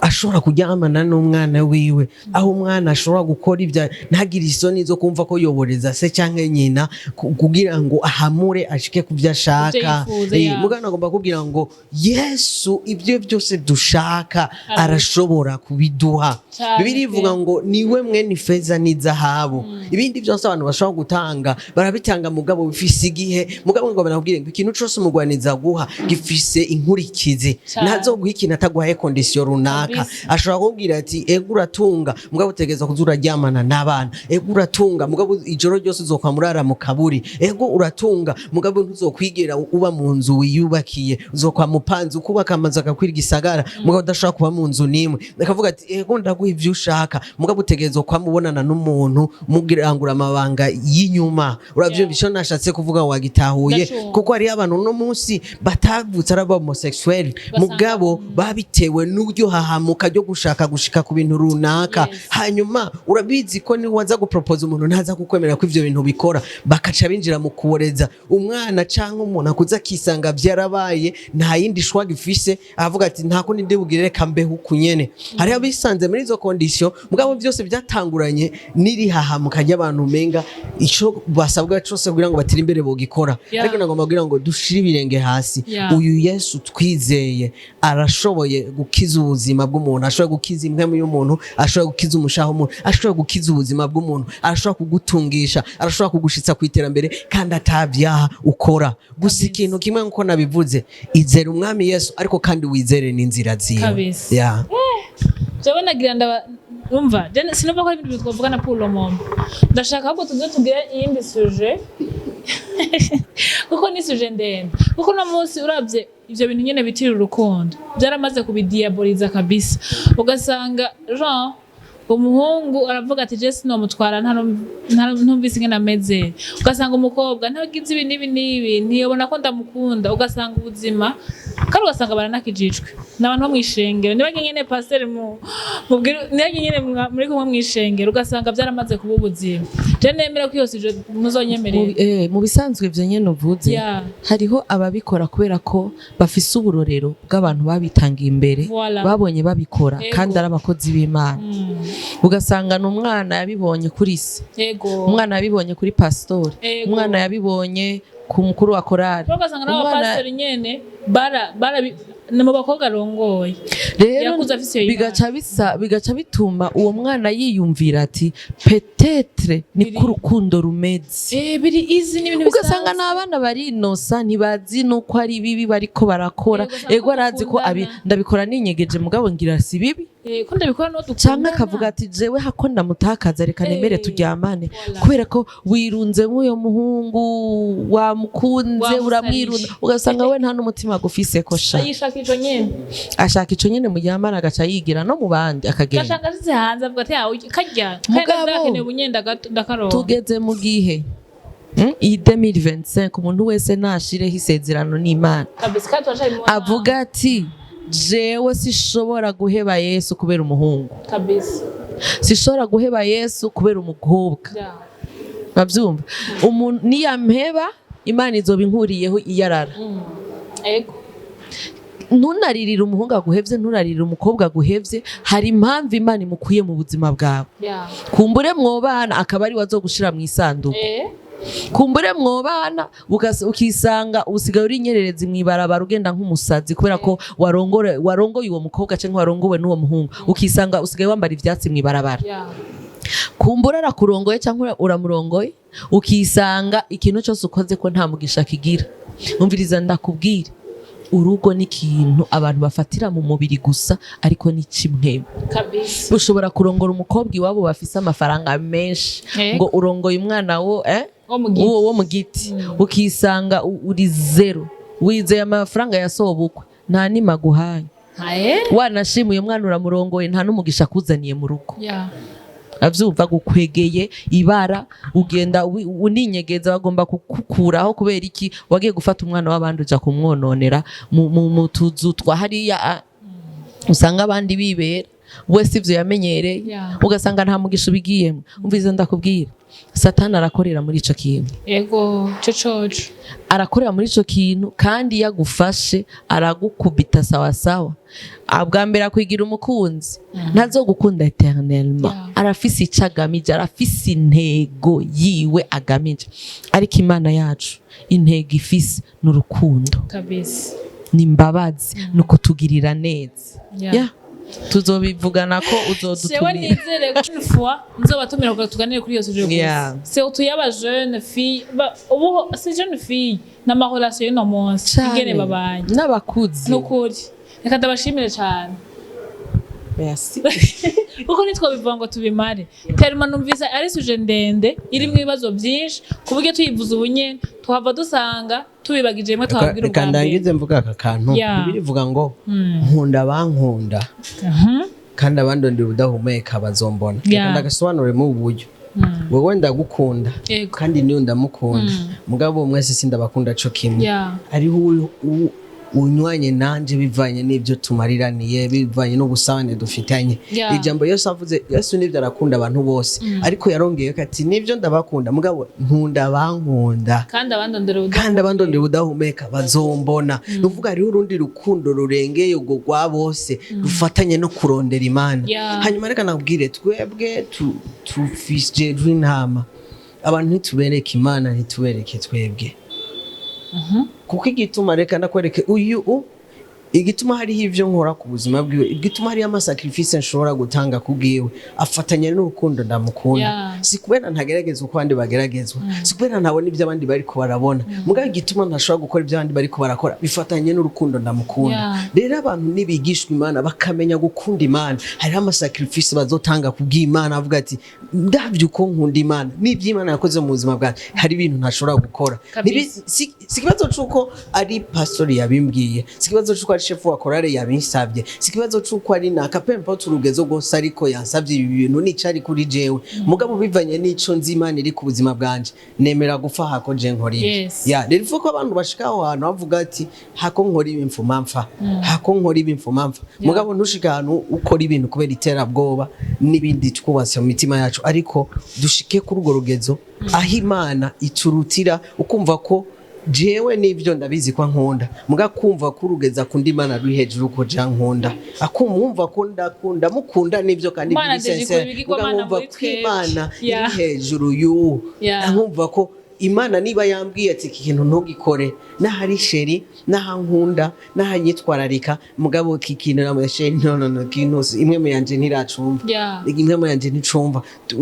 ashobora kuryamana n'umwana wiwe, aho umwana ashobora gukora ibya ntagire isoni zo kumva ko yoboreza se canke nyina kugira ngo ahamure ashike ku byo ashaka. Ivyo yifuza, ya. Mugabo agomba kubwira ngo Yesu ibyo byose dushaka arashobora kubiduha. Cane. Bibiliya ivuga ngo niwe mwene ifeza n'izahabu. Ibindi byose abantu bashobora gutanga barabitanga, mugabo bifise igihe. Mugabo ngo banakubwire ngo ikintu cose umugwaniza guha gifise inkurikizi. Ntazoguha ikintu ataguhaye condition runaka. Ashobora kukubwira ati: "Ego uratunga, mugabo utegerezwa kuza uraryamana n'abana. Ego uratunga, mugabo ijoro ryose uzokwa murara mu kaburi. Ego uratunga, mugabo ntuzokwigera uba mu nzu wiyubakiye, uzokwa mupanzi ukubaka amazu akakwira igisagara, mugabo udashobora kuba mu nzu n'imwe." Akavuga ati: "Ego ndaguha ivyo ushaka, mugabo utegerezwa kwamubonana n'umuntu mugirangura amabanga y'inyuma." Uravyumva ico nashatse kuvuga? Wagitahuye? Ndacumva. Kuko hariho abantu uno munsi batavutse ari aba homosexuel, mugabo babitewe n'uryo hahamuka ryo gushaka gushika ku bintu runaka. Hanyuma urabizi ko niba waza gupropose umuntu, ntaza kukwemera ko ivyo bintu bikora, bakaca binjira mu kuboreza umwana canke umuntu akuze, akisanga vyarabaye, nta yindi choix gifise, avuga ati: "Nta kundi ndi bugire, reka mbeho uku nyene." Hariho abisanze muri izo condition, mugabo byose byatanguranye n'irihahamuka ry'abantu, umenga ico basabwa cose kugira ngo batere imbere bogikora. Ariko nagomba kugira ngo dushire ibirenge hasi. Uyu Yesu twizeye arashoboye gukiza ubuzima bw'umuntu, ashobora gukiza impwemu y'umuntu, ashobora gukiza umushaha w'umuntu, ashobora gukiza ubuzima bw'umuntu, arashobora kugutungisha, arashobora kugushitsa ku iterambere kandi atabyaha ukora. Gusa ikintu kimwe, nkuko nabivuze, izere Umwami Yesu, ariko kandi wizere n'inzira ziwe. Jewe nagira ndaba umva je sinumva ko ari ibintu twavugana pour le moment. Ndashaka ahubwo tuze tugire iyindi sujet, kuko ni sujet ndende, kuko uno munsi uravye ivyo bintu nyene bitira urukundo byaramaze kubidiaboliza kabisa. Ugasanga Jean umuhungu aravuga ati: "Je sinomutwara ntumvise ingene ameze." Ugasanga umukobwa ntagize ibi n'ibi n'ibi, ntiyobona ko ndamukunda. Ugasanga ubuzima kandi ugasanga baranakijijwe n'abantu bo mw'ishengero, niba nyene pasiteri mubwira, niba nyene muri kumwe mw'ishengero, ugasanga byaramaze kuba ubuzima. Je nemera ko iyo sujet muzonyemerera. Mu bisanzwe ivyo nyene uvuze, hariho ababikora kubera ko bafise uburorero bw'abantu babitangiye imbere, babonye babikora, kandi ari abakozi b'Imana. Ugasanga ni umwana yabibonye kuri se, umwana yabibonye kuri pasitori, umwana yabibonye ku mukuru wa korali. Ugasanga Umwana- n'abapasitori nyene bara bara Ni mu bakobwa arongoye. Rero Yakuze afise iyo bigaca bituma uwo mwana yiyumvira ati: "Peut-être niko urukundo rumeze." Biri easy, ni ibintu Ugasanga bisanzwe. n'abana barinosa, ntibazi nuko ari bibi bariko barakora. Yego, usanga Ego, arazi ko abi dukundana. Ndabikora ninyegeje, mugabo ngira si bibi. Ko ndabikora n'uwo dukundana. Canke akavuga ati: "Jewe hako ndamutakaza, reka nemere turyamane." Voilà. Kubera ko wirunze nk'uyo muhungu wamukunze, Wamusarije. uramwirunda, ugasanga we nta n'umutima agufise ko sha. Yishaka ico nyene. Ashaka ico nyene muryamana, agaca yigira no mu bandi, akagenda. Gashaka ashitse hanze avuga ati: "Yawe karya kandi Mugabo, ndakeneye ubunyenda ndakaronka." Tugeze mu gihe, iyi 2025, umuntu wese nashireho isezerano n'Imana. Kabisa, kandi turacari mu Avuga ati: "Jewe sishobora guheba Yesu kubera umuhungu." Sishobora guheba Yesu kubera umukobwa. Babyumva, umuntu niyampeba, Imana izoba inkuriyeho iyarara. Ntunaririre umuhungu aguhevye, ntunaririre umukobwa aguhevye. Hari impamvu Imana imukuye mu buzima bwawe. Kumbure mwobana akaba ari we azogushira mu isanduku. Kumbure mwobana ukisanga usigaye uri inyererezi mw'ibarabara, ugenda nk'umusazi kubera ko warongoye uwo mukobwa cyangwa warongowe n'uwo muhungu, ukisanga usigaye wambara ivyatsi mw'ibarabara. Kumbura arakurongoye cyangwa uramurongoye, ukisanga ikintu cyose ukoze ko nta mugisha kigira. Umviriza ndakubwire, urugo ni ikintu abantu bafatira mu mubiri gusa, ariko ni kimwe. Ushobora kurongora umukobwa iwabo bafise amafaranga menshi, ngo urongoye umwana wo Wo mu giti. Uwo wo mu giti, ukisanga uri zero, wizeye amafaranga ya sobukwe, nta nima aguhaye. Wanashima uyu mwana uramurongoye, nta n'umugisha akuzaniye mu rugo. Avyumva gukwegeye ibara, ugenda uninyegeza, bagomba kukukuraho. Kubera iki? Wagiye gufata umwana w'abandi, uja kumwononera mu tuzu twa hariya usanga abandi bibera, wese ivyo yamenyereye. Ugasanga nta mugisha ubigiyemo. Umvize ndakubwira, Satani arakorera muri ico kintu. Ego, co coco. Arakorera muri ico kintu, kandi iyo agufashe aragukubita sawasawa. Bwa mbere akwigira umukunzi, ntazogukunda éternellement. Arafise ico agamije, arafise intego yiwe agamije, ariko Imana yacu intego ifise ni urukundo, ni imbabazi, ni ukutugirira neza. Yeah. Tuzobivugana ko Jewe uzodutumira. Nizere ko une fois nzobatumira kugira tuganire kuri iyo sujet gusa. Surtout y'aba jeune fille, ubu si jeune fille n'ama relation y'uno munsi Cane. ingene babanye. N'abakuze. Nukuri reka ndabashimire cane. Merci. Kuko ntitwabivuga ngo tubimare tellement numvise ari sujet ndende irimwo ibibazo byinshi, ku buryo tuyivuze ubu nyene tuhava dusanga tubibagije rimwe twababwira Reka ubwa mbere. ndangize mvuga aka kantu. Bibiliya ivuga ngo: "Nkunda abankunda, kandi abandondera ubudahumeka bazombona." Reka ndagasobanure mu buryo: wewe ndagukunda, kandi niyo ndamukunda, mugabo mwese sindabakunda co kimwe. Hariho unywanye nanje bivanye n'ibyo tumariraniye, bivanye n'ubusabane dufitanye. Ijambo Yesu avuze, Yesu nibyo arakunda abantu bose, ariko yarongeye ko ati: "Nibyo ndabakunda, mugabo nkunda abankunda." Kandi abandondera Kandi abandondera ubudahumeka bazombona. Ni ukuvuga hariho urundi rukundo rurengeye urwo rwa bose, rufatanye no kurondera Imana. Hanyuma reka nakubwire, twebwe tufise intama, abantu ntitubereke Imana, ntitubereke twebwe, kuko igituma, reka ndakwereke uyu igituma hariho ivyo nkora ku buzima bwiwe, igituma hariho ama sacrifice nshobora gutanga ku bwiwe, afatanya n'urukundo ndamukunda. Si kubera ntagerageza uko abandi bageragezwa, si kubera ntabona ibyo abandi bariko barabona, mugabo igituma ntashobora gukora ibyo abandi bariko barakora bifatanye n'urukundo ndamukunda. Rero abantu nibigishwa Imana, bakamenya gukunda Imana, hariho ama sacrifice bazotanga ku bw'Imana, avuga ati: "Ndabye uko nkunda Imana n'ibyo Imana yakoze mu buzima bwanjye, hari ibintu ntashobora gukora." Si ikibazo c'uko ari pastori yabimbwiye, si ikibazo c'uko ari chef wa chorale yabinsabye, si ikibazo c'uko ari naka, peu importe urugezo rwose, ariko yansabye ibi bintu nica ari kuri jewe, mugabo bivanye n'ico nzi Imana iri ku buzima bwanje, nemera gupfa hako je nkora ibi. Ya, rero ivuga ko abantu bashika aho hantu bavuga ati: "Hako nkora ibi mfuma mpfa, hako nkora ibi mfuma mpfa." Mugabo ntushike ahantu ukora ibintu kubera iterabwoba n'ibindi twubatse mu mitima yacu, ariko dushike kuri urwo rugezo aho Imana iturutira, ukumva ko jewe n'ibyo ndabizi ko nkunda, muga kumva ko urugeza akunda Imana ruri hejuru ko ja nkunda, akumva ko ndakunda mukunda n'ibyo kandi Imana biri deje sincere, ikora ibigirwamana muga nkumva muri ko twebwe. Imana iri hejuru y'uwo, nkumva ko Imana niba yambwiye ati iki kintu ntugikore, n'ahari chéri, n'ahankunda, n'ahanyitwararika, mugabo iki kintu namwe chéri, no, no, no, ikintu imwe mu yanje ntiracumva, imwe mu yanje nticumva.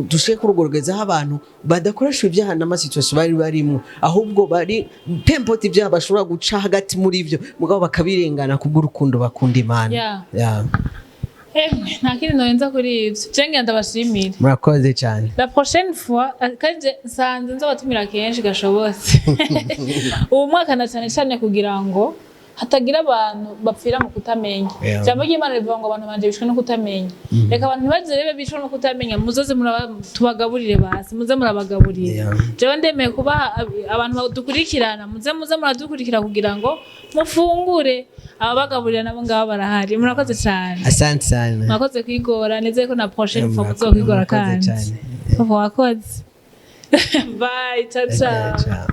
Dushike kuri urwo rugezo aho abantu badakoresha ibyaha n'ama situation bari barimwo, ahubwo bari peu importe ibyaha bashobora guca hagati muri byo, mugabo bakabirengana kubw'urukundo bakunda Imana. Yeah. Emwe, nta kindi norenza kuri ivyo. Je ngira ndabashimire. Murakoze cyane. La prochaine fois, kandi je nsanze nzobatumira kenshi gashobotse ubu mwaka, na cyane cyane kugira ngo hatagira abantu bapfira mu kutamenya. Ijambo ry'Imana rivuga ngo abantu banje bishwe no kutamenya. Reka abantu ntibazirebe bishwe no kutamenya. Muzoze tubagaburire, basi muze murabagaburira. Jewe ndemeye kubaha abantu badukurikirana, muze muradukurikira kugira ngo mufungure. Ababagaburira nabo ngabo barahari. Murakoze cyane. Asante sana. Mwakoze kwigora. Nizeye ko na prochaine fois muzokwigora. Murakoze Kandi cyane. papa, wakoze. Bye, ciao ciao. Ciao.